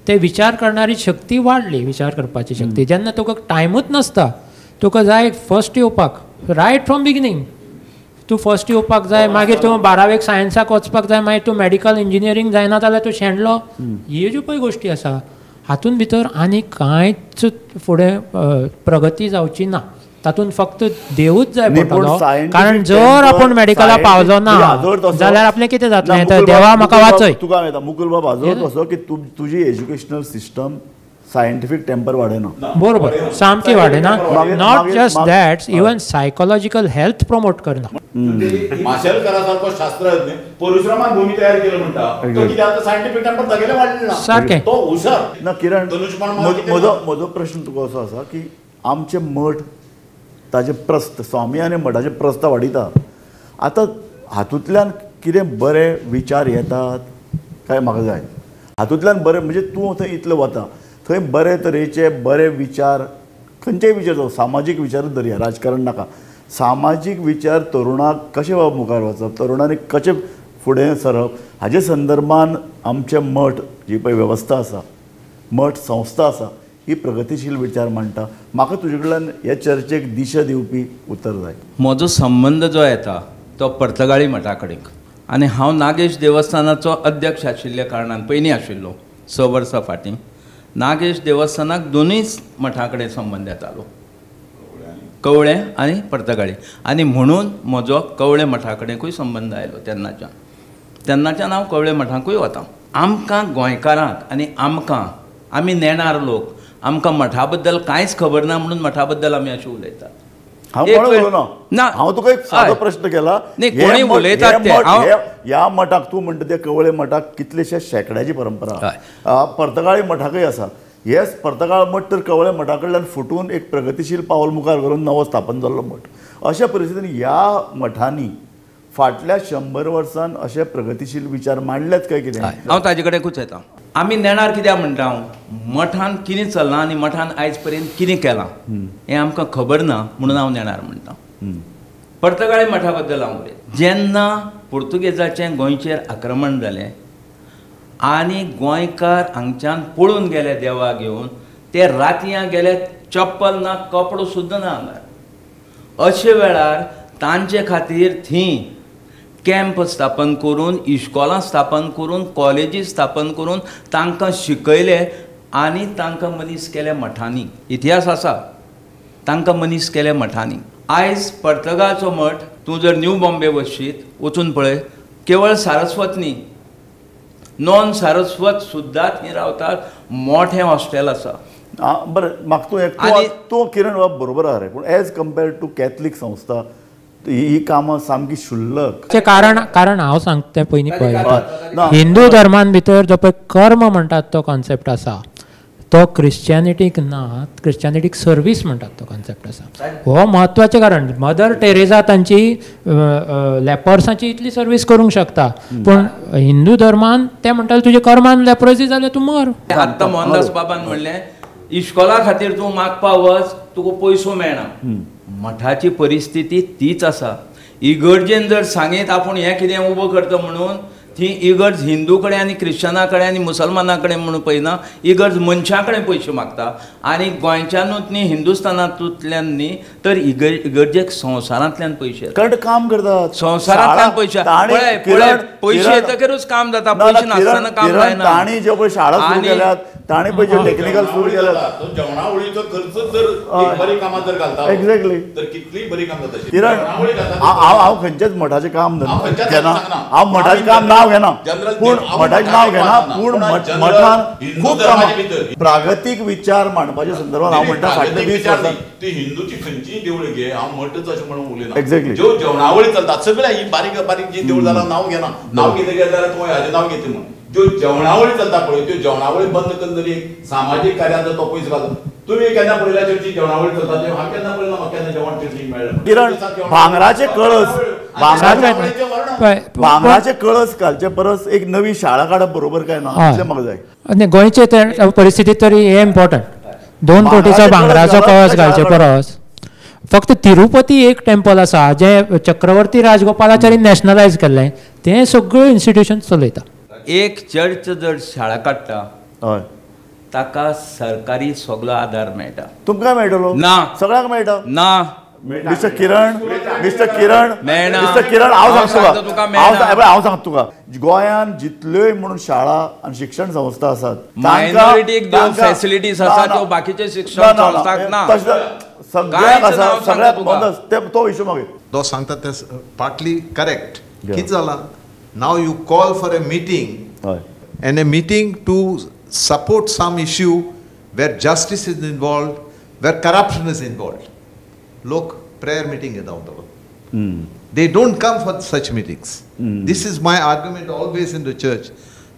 ते विचार करणारी शक्ती वाडली, विचार करपाची शक्ती. जेन्ना तुका टायमूच नासता, तुका जाय फर्स्ट येवपाक, रायट फ्रॉम बिगिनींग तूं फर्स्ट येवपाक जाय, मागीर तूं 12वेक सायन्साक वचपाक जाय, मागीर तूं मेडिकल इंजिनियरींग जायना जाल्यार तूं शेणलो. ह्यो ज्यो पळय गोश्टी आसा हातूंत भितर आनी कांयच फुडें प्रगती जावची ना. तातूंत फक्त देवूच जाय पडटलो, कारण जर आपूण मेडिकला पावलो ना जाल्यार आपलें कितें जातलें? तर देवा म्हाका वाचय. तुका येता मुकुल बाब, हाजो तसो की तुजी एज्युकेशनल सिस्टम सायंटिफीक टेम्पर वाडयना. बरोबर, सामकी वाडयना. Not just that, even psychological health promote करना. माशेलकरा सारको शास्त्रज्ञ परशुरामान भूमी तयार केलं म्हणटा, तो कितें आतां सायंटिफीक टेम्पर तागेलें वाडलें ना, सारकें तो हुशार ना. किरण, म्हजो प्रश्न तुका असो आसा की आमचे मठ ताजे प्रस्थ, स्वामी आनी मठाचे प्रस्थ वाडयता, आतां हातूंतल्यान कितें बरे विचार येतात काय म्हाका जाय? हातूंतल्यान बरें म्हणजे तूं थंय इतलो वता थंय बरे तरेचे बरे विचार, खंयचेय विचार जावं, सामाजीक विचारूच धरया, राजकारण नाका, सामाजीक विचार तरुणाक कशें बाबा मुखार वचप, तरुणांनी कशें फुडें सरप हाजे संदर्भान आमचे मठ जी पळय वेवस्था आसा, मठ संस्था आसा, ही प्रगतीशील विचार मांडटा. म्हाका तुजे कडल्यान ह्या चर्चेक दिशा दिवपी उतर जाय. म्हजो संबंद जो येता तो पर्तगाळी मठा कडेन, आनी हांव नागेश देवस्थानाचो अध्यक्ष आशिल्ल्या कारणान पयलीं आशिल्लो 6 वर्सां फाटीं. नागेश देवस्थानाक दोनूय मठा कडेन संबंद येतालो, कवळे आनी पर्तगाळी, आनी म्हणून म्हजो कवळे मठा कडेनूय संबंद आयलो. तेन्नाच्यान हांव कवळे मठाकूय वता. आमकां गोंयकारांक आनी आमकां, आमी नेणार लोक, आमकां मठा बद्दल कांयच खबर ना म्हणून मठा बद्दल आमी अशें उलयतात. ना, हांव तुका एक सादो प्रश्न केला. कोणी उलयतात ते ह्या मठाक तूं म्हणटा ते कवळे मठाक कितलेशे शेंकड्याची परंपरा, पर्तगाळी मठाकय आसा. हे पर्तगाळ मठ तर कवळे मठा कडल्यान फुटून एक प्रगतीशील पावल मुखार करून नवो स्थापन जाल्लो मठ. अशा परिस्थितीन ह्या मठांनी फाटल्या 100 वर्सान अशे प्रगतीशील विचार मांडल्यात काय कितें? हांव ताजे कडेनूच येता. आमी नेणार कित्याक म्हणटा, हांव मठान कितें चल्लां आनी मठान आयज पर्यंत कितें केलां हें आमकां खबर ना म्हणून हांव नेणार म्हणटा. पर्तगाळी मठा बद्दल हांव उलयतां. जेन्ना पुर्तुगेजाचें गोंयचेर आक्रमण जालें आनी गोंयकार हांगच्यान पळून गेले देवा घेवन, ते रातयां गेले, चप्पल ना, कपडो सुद्दां ना आंगार. अशे वेळार तांचे खातीर थंय कॅम्प स्थापन करून, इश्कोलां स्थापन करून, कॉलेजी स्थापन करून तांकां शिकयले आनी तांकां मनीस केले मठांनी. इतिहास आसा, तांकां मनीस केले मठांनी. आयज पर्तगाळचो मठ तूं जर न्यू बॉम्बे वचशीत, वचून पळय, केवळ सारस्वत न्ही, नॉन सारस्वत सुद्दां थंय रावतात. मोठें हॉस्टेल आसा. बरें, म्हाका तूं तूं किरण बाब बरोबर आहा रे, पूण एज कम्पेर्ड टू कॅथलीक संस्था ही कामां सामकी शुल्लक. कारण कारण हांव सांगता तें पयलीं पळय, हिंदू धर्मान भितर जो पळय कर्म म्हणटात तो कॉन्सेप्ट आसा, तो क्रिश्चियनिटीक ना. क्रिश्चियनिटीक सर्वीस म्हणटात तो कॉन्सेप्ट आसा. हो म्हत्वाचें कारण. मदर टेरेजा तांची लेपर्सांची इतली सर्वीस करूंक शकता, पूण हिंदू धर्मान ते म्हणटाले तुजे कर्मान लेप्रसी जाल्यार तूं मर. आत्तां मोहनदास बाबान म्हणलें, इश्कोला खातीर तूं मागपा वच, तुका पयसो मेळना. मठाची परिस्थिती तीच आसा. इगर्जेन जर सांगीत आपूण हें कितें उबो करता म्हणून, ती इगर्ज हिंदू कडेन आनी क्रिश्चना कडेन आनी मुसलमाना कडेन म्हणून पळयना, इगर्ज मनशां कडेन पयशे मागता. आनी गोंयच्यानूच न्ही, हिंदुस्थानांतल्यान न्ही, तर इगर्जेक संवसारांतल्यान पयशे, कारण काम करतात संवसारांतल्यान पयशे. पळय पळय, पयशे येतकरूच काम जाता, पयशे नासतना काम जायना. तांणी ज्यो पळय शाळा सुरू केल्यात, तांणी पळय जे टेक्निकल सुरू केल्यात, जेवणावळीचो खर्च जर बरी कामां जर घालता, एक्झॅक्टली, तर कितली बरी काम जाता. किरण, हांव खंयच्याच मठाचें काम घेना, हांव मठाचें काम नांव घेना, पूण मठाचें नांव घेना, पूण मठान खूब कामां प्रागतीक विचार मांडपाच्या संदर्भात हांव म्हणटा फाटले 20 वर्सां ती हिंदूची खंयचीय देवळां घे, हांव मठच अशें म्हणून उलयना. एक्झॅक्टली, ज्यो जेवणावळी चलतात सगळ्या ही बारीक बारीक जी देवळां जाल्यार नांव घेना, नांव घेतलें जाल्यार तूं हाजें नांव घेतलें म्हणून ज्यो जेवणावळी चलता पळय, त्यो जेवणावळी बंद करून जरी सामाजीक कार्यान जर तो पयसो घालता. तुमी केन्ना पळयला चर्ची जेवणावळी चलता? हांव केन्ना पळयला, म्हाका केन्ना जेवण चर्चीक मेळ्ळें. किरण, भांगराचे कळस, भांगराचे कळस घालचे परस एक नवी शाळा काडप बरोबर काय ना, इतलें म्हाका जाय. आनी गोंयचे ते परिस्थितीत तरी हें इम्पॉर्टंट. 2 कोटीचो भांगराचो कळस घालचे परस फक्त तिरुपती एक टेम्पल आसा जें चक्रवर्ती राजगोपालाचारी नॅशनलायज केल्लें, तें सगळ्यो इन्स्टिट्युशन चलयता. एक चर्च जर शाळा काडटा ताका सरकारी सगळो आदार मेळटा. तुमकां मेळटलो ना? सगळ्यांक मेळटा ना? मिस्टर किरण, मिस्टर किरण, मिस्टर किरण, हांव सांगता तुका, हांव सांगता तुका, गोंयांत जितल्योय म्हणून शाळा आनी शिक्षण संस्था आसात, मायनॉरिटीक ज्यो फॅसिलिटीज आसात त्यो बाकीचे शिक्षण संस्थांक ना. सगळ्यांक आसा, सगळ्यांक बंद, तो इशू मागीर तो सांगता ते पार्टली करेक्ट. कितें जालां, now you call for a meeting and a meeting to support some issue where justice is involved, where corruption is involved. लोक prayer meeting घेता वतालो. They don't come for such meetings. This is my argument always in the church,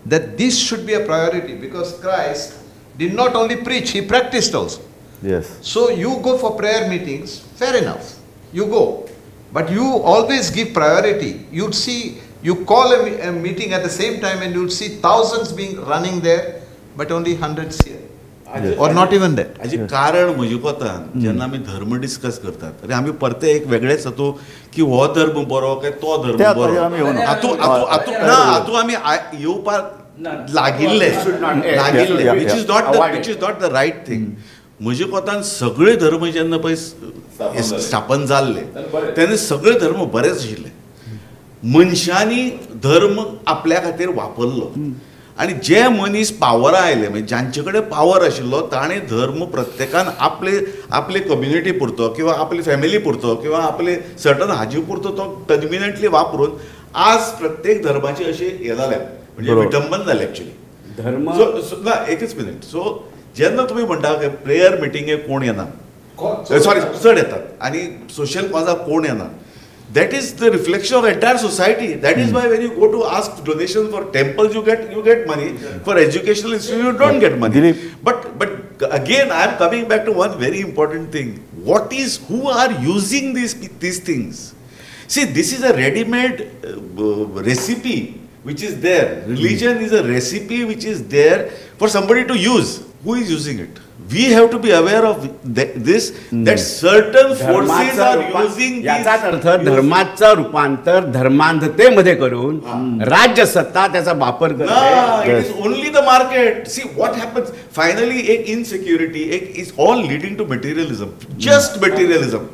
that this should be a priority because Christ did not only preach, he practiced also. Yes. So you go for prayer meetings, fair enough, you go. But you always give priority. You'd see, you call a meeting at the same time and you'll see thousands being running there, but only hundreds here. Or not even that. हाजे कारण म्हजे कोतान जेन्ना आमी धर्म discuss करतात आनी आमी परते एक वेगळेच जातो की हो धर्म बरो काय तो धर्म बरो, हातूंत ना, हातूंत आमी येवपाक लागिल्ले लागिल्ले, which is not the right thing. म्हजे कोतान सगळे धर्म जेन्ना पळय स्थापन जाल्ले तेन्ना सगळे धर्म बरेच आशिल्ले. मनशांनी धर्म आपल्या खातीर वापरलो आनी जे मनीस पावरा आयले, म्हणजे जांचे कडेन पावर आशिल्लो ताणें धर्म प्रत्येकान आपले आपले कम्युनिटी पुरतो किंवा आपली फॅमिली पुरतो किंवा आपले सर्टन हाजे पुरतो तो कन्विनियंटली वापरून आज प्रत्येक धर्माची अशी हें जाल्या, म्हणजे विटंबन जालें एक्चुली धर्म. ना, एकच मिनीट. सो जेन्ना तुमी म्हणटा प्रेयर मिटिंगेक कोण येना, सॉरी चड येतात आनी सोशल कॉजाक कोण येना, that is the reflection of entire society. That is why when you go to ask donation for temples, you get money. For educational institute, you don't get money. But again, I am coming back to one very important thing. What is, who are using these things? See, this is a ready-made recipe which is there. Religion is a recipe which is there for somebody to use. Who is using it? We have to be aware of this, that certain forces are using. याचाच अर्थ धर्माचं रूपांतर धर्मांधतेमध्ये करून राज्य सत्ता त्याचा वापर करते. It is only the market. See what happens finally, एक इनसिक्युरिटी, एक is all leading to materialism, just materialism.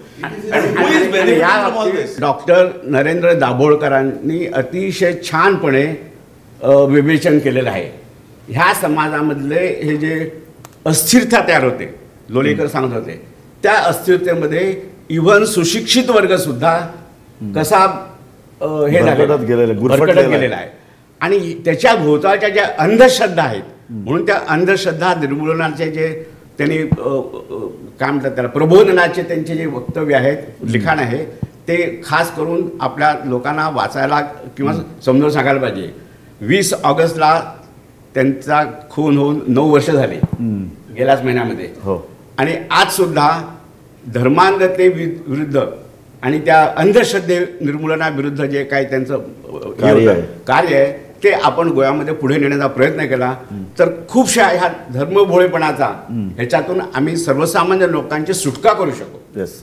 Doctor Narendra दाभोळकरांनी अतिशय छानपणे विवेचन केलेलं आहे. ह्या समाजामधले हे जे अस्थिरता तयार होते, लोणीकर सांगत होते, त्या अस्थिरतेमध्ये इव्हन सुशिक्षित वर्गसुद्धा कसा हे भरकटत गेलेला आहे आणि त्याच्या भोवतालच्या ज्या अंधश्रद्धा आहेत, म्हणून त्या अंधश्रद्धा निर्मूलनाचे जे त्यांनी काय म्हणतात त्याला, प्रबोधनाचे त्यांचे जे वक्तव्य आहेत, लिखाण आहे, ते खास करून आपल्या लोकांना वाचायला किंवा समजून सांगायला पाहिजे. 20 ऑगस्टला त्यांचा खून होऊन 9 वर्ष झाले गेल्याच महिन्यामध्ये, आणि आजसुद्धा धर्मांधते विरुद्ध आणि त्या अंधश्रद्धे निर्मूलनाविरुद्ध जे काही त्यांचं कार्य आहे ते आपण गोव्यामध्ये पुढे नेण्याचा प्रयत्न केला तर खूपशा ह्या धर्मभोळेपणाचा ह्याच्यातून आम्ही सर्वसामान्य लोकांची सुटका करू शकतो. येस,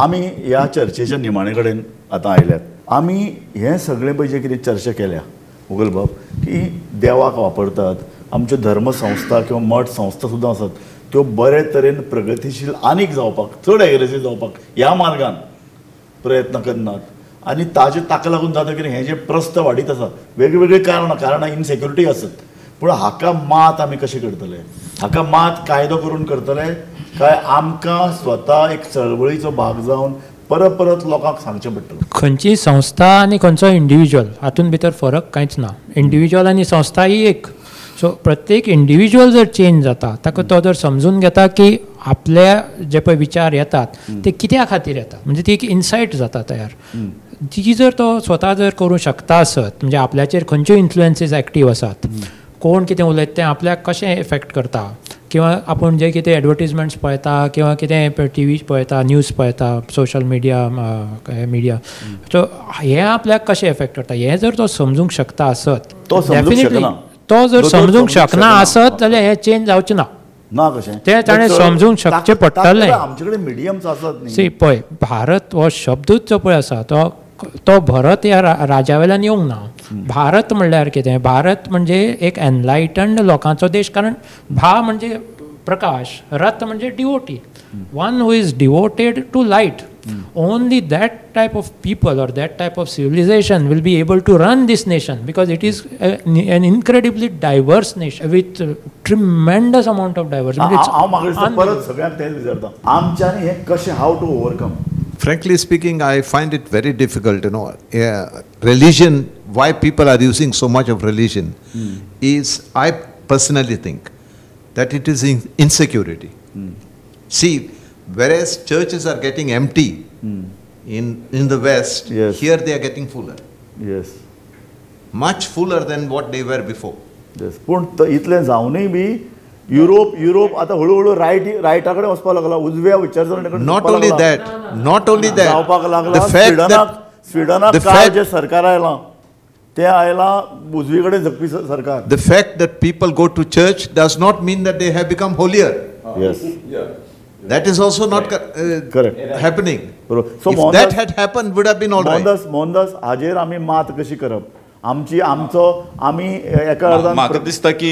आमी ह्या चर्चेच्या निमाणे कडेन आतां आयल्यात. आमी हें सगळें पळय जें कितें चर्चा केल्या मुगलबाब, की देवाक वापरतात, आमच्यो धर्मसंस्था किंवा मठ संस्था सुद्दां आसात त्यो बरे तरेन प्रगतीशील आनीक जावपाक, चड एग्रेसीव जावपाक ह्या मार्गान प्रयत्न करनात आनी ताजे ताका लागून जाता कितें हें जें प्रस्थ वाडीत आसा, वेगवेगळीं कारणां इनसेक्युरिटी आसत, पूण हाका मात आमी कशें करतले? हाका मात कायदो करून करतले काय आमकां स्वता एक चळवळीचो भाग जावन परत परत लोकांक सांगचें पडटलें? खंयची संस्था आनी खंयचो इंडिविज्युअल हातूंत भितर फरक कांयच ना. इंडिविज्युअल आनी संस्था ही एक. सो प्रत्येक इंडिविज्युअल जर चेंज जाता, ताका तो जर समजून घेता की आपल्या जे पळय विचार येतात ते कित्या खातीर येतात, म्हणजे ती एक इन्सायट जाता तयार. ती जर तो स्वता जर करूं शकता आसत, म्हणजे आपल्याचेर खंयच्यो इन्फ्लुएन्सीस एक्टीव आसात, कोण कितें उलयता तें आपल्याक कशें इफेक्ट करता, किंवा आपूण जे कितें एडवर्टीजमेंट्स पळयता किंवा कितें टी व्ही पळयता, न्यूज पळयता, सोशल मिडिया मिडिया, सो हें आपल्याक कशें इफेक्ट करता हें जर तो समजूंक शकता आसत, डेफिनेटली तो जर समजूंक शकना आसत जाल्यार हें चेंज जावचें ना. ना कशें तें ताणें समजूंक शकचें पडटलें. आमचे कडेन मिडियम्स आसात. सी पळय, भारत हो शब्दूच जो पळय आसा तो भरत ह्या राजा वेल्यान येवंक ना. भारत म्हणल्यार कितें? भारत म्हणजे एक एनलायटन्ड लोकांचो देश, कारण भा म्हणजे प्रकाश, रथ म्हणजे devotee, one who is devoted to light. Only that type of people or that type of civilization will be able to run this nation, because it is an incredibly diverse nation with tremendous amount of diversity. हांव म्हाका परत सगळ्यांक तेंच विचारता, आमच्यांनी हें कशें how to overcome? Frankly speaking, I find it very difficult, you know. Religion, why people are using so much of religion is, I personally think that it is insecurity. See, whereas churches are getting empty in the West, yes, here they are getting fuller. Yes. Much fuller than what they were before. Yes. पूण इतलें जावनूय बी Europe आता हळूहळू रायटा कडेन वचपाक लागला, उजव्या विचारसरणे कडेन. Not only that, not only that, जावपाक लागला. स्विडनाक काल जें सरकार आयलां तें आयलां उजवी कडेन झकपी सरकार. The fact that people go to church does not mean that they have become holier. Yes. That is also not correct happening. So if that had happened, would have been all right. Mohandas, हाजेर आमी मात कशी करप? आमची आमचो आमी एका अर्दान म्हाका दिसता की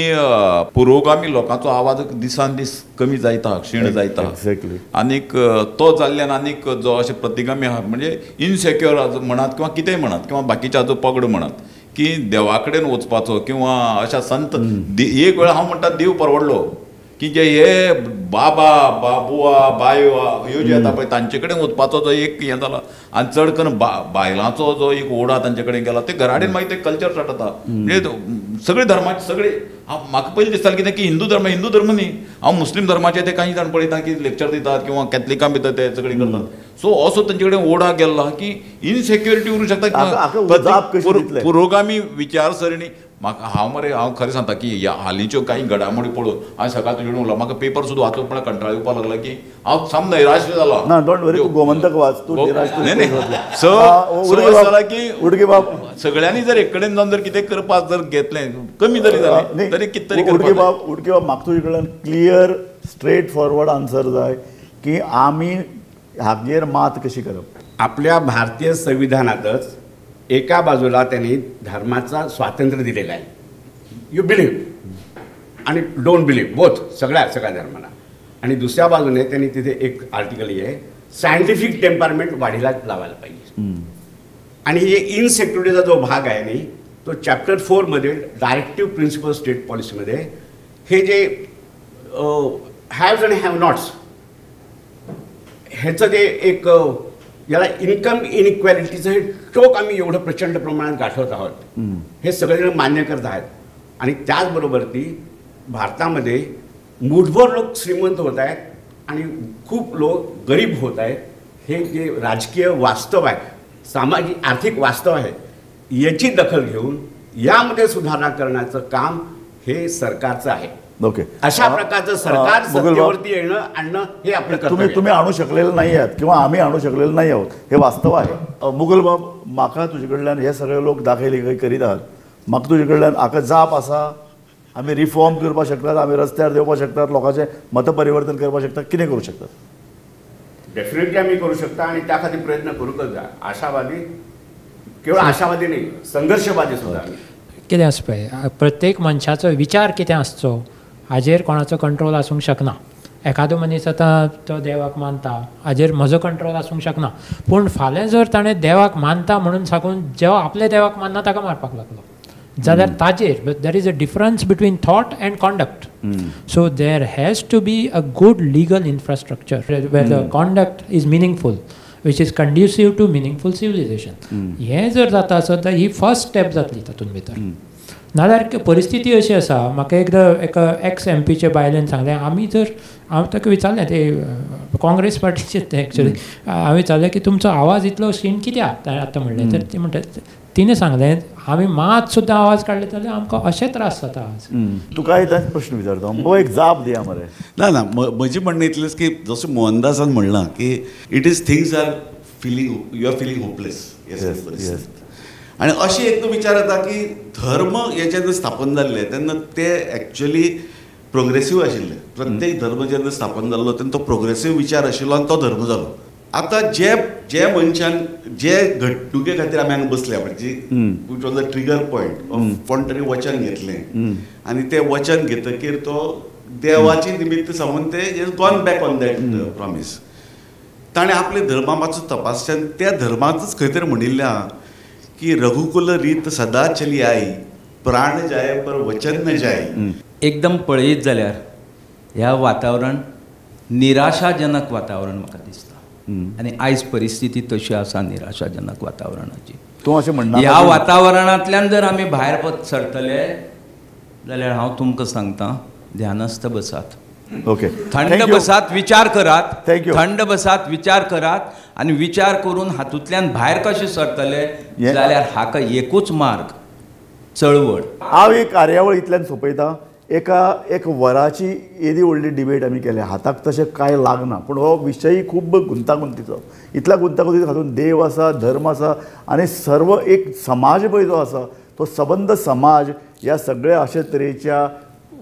पुरोगामी लोकांचो आवाज दिसान दीस कमी जायता, क्षीण जायता. एक्झॅक्टली. आनीक तो जाल्ल्यान आनीक जो अशें प्रतिगामी आहा म्हणजे इनसेक्युअर म्हणात किंवा कितेंय म्हणात किंवा बाकीच्या जो पगड म्हणात की देवा कडेन वचपाचो किंवा अशा संत एक वेळा हांव म्हणटा देव परवडलो की जे हे बाबा बाबुआ बायो ह्यो ज्यो येता पळय तांचे कडेन वचपाचो जो एक हें जाला आनी चड करून बायलांचो जो एक ओडा तांचे कडेन गेला ते घरा कडेन मागीर ते कल्चर स्टार्ट जाता. म्हणजे सगळे धर्माचे सगळे म्हाका पयलीं दिसतालें कितें की हिंदू धर्म हिंदू धर्म न्ही, हांव मुस्लीम धर्माचे ते काही जाण पळयता की लेक्चर दितात किंवा कॅथलिकां भितर ते सगळे करतात. सो असो तांचे कडेन ओडा गेल्लो की इनसेक्युरिटी उरूंक शकता. पुरोगामी विचारसरणी म्हाका हांव मरे हांव खरें सांगता की ह्या हालींच्यो कांय घडामोडी पळोवन हांवें सकाळ तुजे कडेन उरला म्हाका पेपर सुद्दां वाचूंक म्हळ्यार कंटाळो येवपाक लागला की हांव साम नैराश्य जाला. ना, don't वरी, तूं गोमंतक वाच, तूं न्ही न्ही जाला की उडकी बाब सगळ्यांनी जर एक कडेन जावन जर कितें करपाक जर घेतलें कमी जरी जालें तरी कितें तरी उडकी बाब, उडकी बाब म्हाका तुजे कडल्यान क्लियर स्ट्रेट फॉरवर्ड आन्सर जाय की आमी हागेर मात कशी करप? आपल्या भारतीय संविधानातच एका बाजूला त्यांनी धर्माचा स्वातंत्र्य दिलेला आहे, you believe आणि don't believe both, सगळ्या सगळ्या धर्माला. आणि दुसऱ्या बाजूने त्यांनी तिथे एक आर्टिकल आहे सायंटिफिक टेम्परमेंट वाढीला लावायला पाहिजे. आणि हे इनसेक्युरिटीचा जो भाग आहे नाही तो चॅप्टर 4 मध्ये डायरेक्टिव्ह प्रिन्सिपल स्टेट पॉलिसीमध्ये हे जे हॅव्ज आणि have nots ह्याचं जे एक याला इन्कम इनइक्वॅलिटीचं हे टोक आम्ही एवढं प्रचंड प्रमाणात गाठवत आहोत हे सगळेजण मान्य करत आहेत. आणि त्याचबरोबर ती भारतामध्ये मूठभर लोक श्रीमंत होत आहेत आणि खूप लोक गरीब होत आहेत, हे जे राजकीय वास्तव आहे, सामाजिक आर्थिक वास्तव आहे, याची दखल घेऊन यामध्ये सुधारणा करण्याचं काम हे सरकारचं आहे. ओके, अशा प्रकारचं सरकार सत्तेवरती येणं आणणं हे आपलं कर्तव्य. तुम्ही आणू शकलेलं नाही आहात किंवा आम्ही आणू शकलेलं नाही आहोत हे वास्तव आहे. मुगलबाब, म्हाका तुजे कडल्यान हे सगळे लोक दाखयले करीत आहात, म्हाका तुजे कडल्यान हाका जाप आसा? आमी रिफॉर्म करपाक शकतात, आमी रस्त्यार देंवपाक शकतात, लोकांचें मतपरिवर्तन करपाक शकतात, कितें करूं शकतात? डेफिनेटली आमी करूं शकता आणि त्या खातीर प्रयत्न करूंकच जाय. आशावादी केवळ आशावादी नाही, संघर्शवादी सुद्दां. कितें आसा पळय, प्रत्येक मनशाचो विचार कितें आसचो हाजेर कोणाचो कंट्रोल आसूंक शकना. एखादो मनीस आतां तो देवाक मानता हाजेर म्हजो कंट्रोल आसूंक शकना, पूण फाल्यां जर ताणें देवाक मानता म्हणून सांगून जेवा आपल्या देवाक मानना ताका मारपाक लागलो जाल्यार ताजेर there is a difference between thought and conduct. So there has to be a good legal infrastructure where the conduct is meaningful, which is conducive to meaningful civilization. हें जर जाता आसत जाल्यार ही फर्स्ट स्टेप जातली तातूंत भितर. नाजाल्यार परिस्थिती अशी आसा, म्हाका एकदां एका एक्स एम पीचे बायलेन सांगलें, आमी जर हांव ताका विचारलें, ते काँग्रेस पार्टीचे ते एक्चुअली, हांवें विचारलें की तुमचो आवाज इतलो क्षीण कित्याक आतां म्हणलें, तर ती म्हणटा, तिणें सांगलें आमी मात सुद्दां आवाज काडले जाल्यार आमकां अशे त्रास जाता आज. तुका तेच प्रश्न विचारता, एक जाप दिया मरे. ना ना, म्हजें म्हणणें इतलेंच की जशें मोहनदासान म्हणलां की it is things are feeling, you are feeling hopeless. Yes. आनी अशें एक विचार येता की धर्म हे जेन्ना स्थापन जाल्ले तेन्ना ते एक्चुअली प्रोग्रेसीव आशिल्ले. प्रत्येक धर्म जेन्ना स्थापन जाल्लो तेन्ना तो प्रोग्रेसीव विचार आशिल्लो आनी तो धर्म जालो. आतां जे जे मनशान जे घडणुके खातीर आमी हांगा बसल्या म्हणजे which was the trigger point of कोण तरी वचन घेतलें आनी तें वचन घेतकीर तो देवाची निमित्त सांगून ते is gone back on that promise. ताणें आपले धर्मा मातसो तपासचें आनी त्या धर्मांतच खंय तरी म्हणिल्लें आहा की रघुकुल रीत सदा चली आई, प्राण जाय पर वचन न जाय. एकदम पळयत जाल्यार ह्या वातावरण निराशाजनक वातावरण म्हाका दिसता आनी आयज परिस्थिती तशी आसा निराशाजनक वातावरणाची. तूं अशें म्हणना, ह्या वातावरणांतल्यान जर आमी भायर सरतले जाल्यार हांव तुमकां सांगता, ध्यानस्थ बसात, ओके, थंड बसात, विचार करात, thank you, थंड बसात, विचार करात आनी विचार करून हातूंतल्यान भायर कशें सरतले जाल्यार हाका एकूच मार्ग, चळवळ. हांव ही कार्यावळ इतल्यान सोंपयता. एका एक वराची येदी व्हडली डिबेट आमी केल्या, हाताक तशें कांय लागना, पूण हो विशय खूब गुंतागुंतीचो. इतल्या गुंतागुंतीचो हातूंत देव आसा, धर्म आसा आनी सर्व एक समाज पळय जो आसा तो सबंद समाज ह्या सगळ्या अशे तरेच्या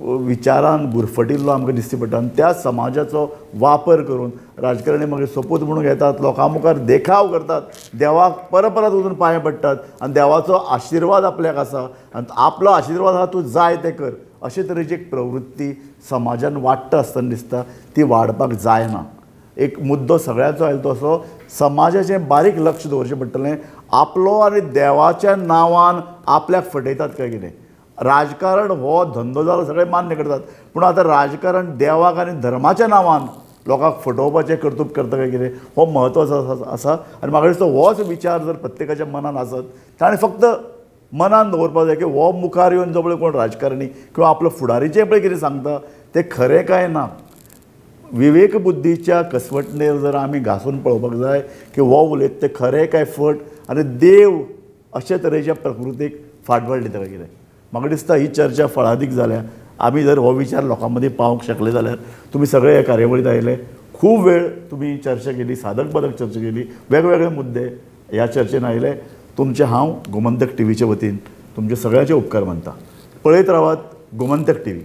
विचारान गुरफटिल्लो आमकां दिसची पडटा. आनी त्या समाजाचो वापर करून राजकारणी मागीर सोपूत म्हणून घेतात, लोकां मुखार देखाव करतात, देवाक परत परत वचून पांय पडटात आनी देवाचो आशिर्वाद आपल्याक आसा आनी आपलो आशिर्वाद आसा तूं जाय तें कर, अशे तरेची एक प्रवृत्ती समाजान वाडटा आसतना दिसता. ती वाडपाक जायना. एक मुद्दो सगळ्यांचो आयलो तो असो, समाजाचें बारीक लक्ष दवरचें पडटलें. आपलो आनी देवाच्या नांवान आपल्याक फटयतात काय कितें. राजकारण हो धंदो जालो सगळे मान्य करतात, पूण आतां राजकारण देवाक आनी धर्माच्या नांवान लोकांक फटोवपाचें कर्तुब करता काय कितें हो म्हत्वाचो आसा. आनी म्हाका दिसता होच विचार जर प्रत्येकाच्या मनान आसत ताणें फक्त मनान दवरपाक जाय की हो मुखार येवन जो पळय कोण राजकारणी किंवा आपलो फुडारीचें पळय कितें सांगता तें खरें काय ना, विवेक बुद्धीच्या कसवटणेर जर आमी घासून पळोवपाक जाय की हो उलयता तें खरें काय फट, आनी देव अशे तरेच्या प्रकृतीक फाटबळ दिता काय कितें. म्हाका दिसता ही चर्चा फळादीक जाल्या. आमी जर हो विचार लोकां मदीं पावोवंक शकले जाल्यार तुमी सगळे ह्या कार्यावळींत आयले, खूब वेळ तुमी चर्चा केली, साधक बाधक चर्चा केली, वेगवेगळे मुद्दे ह्या चर्चेन आयले. तुमचे हांव गोमंतक टीव्हीचे वतीन तुमचे सगळ्यांचे उपकार मानता. पळयत रावात गोमंतक टीव्ही.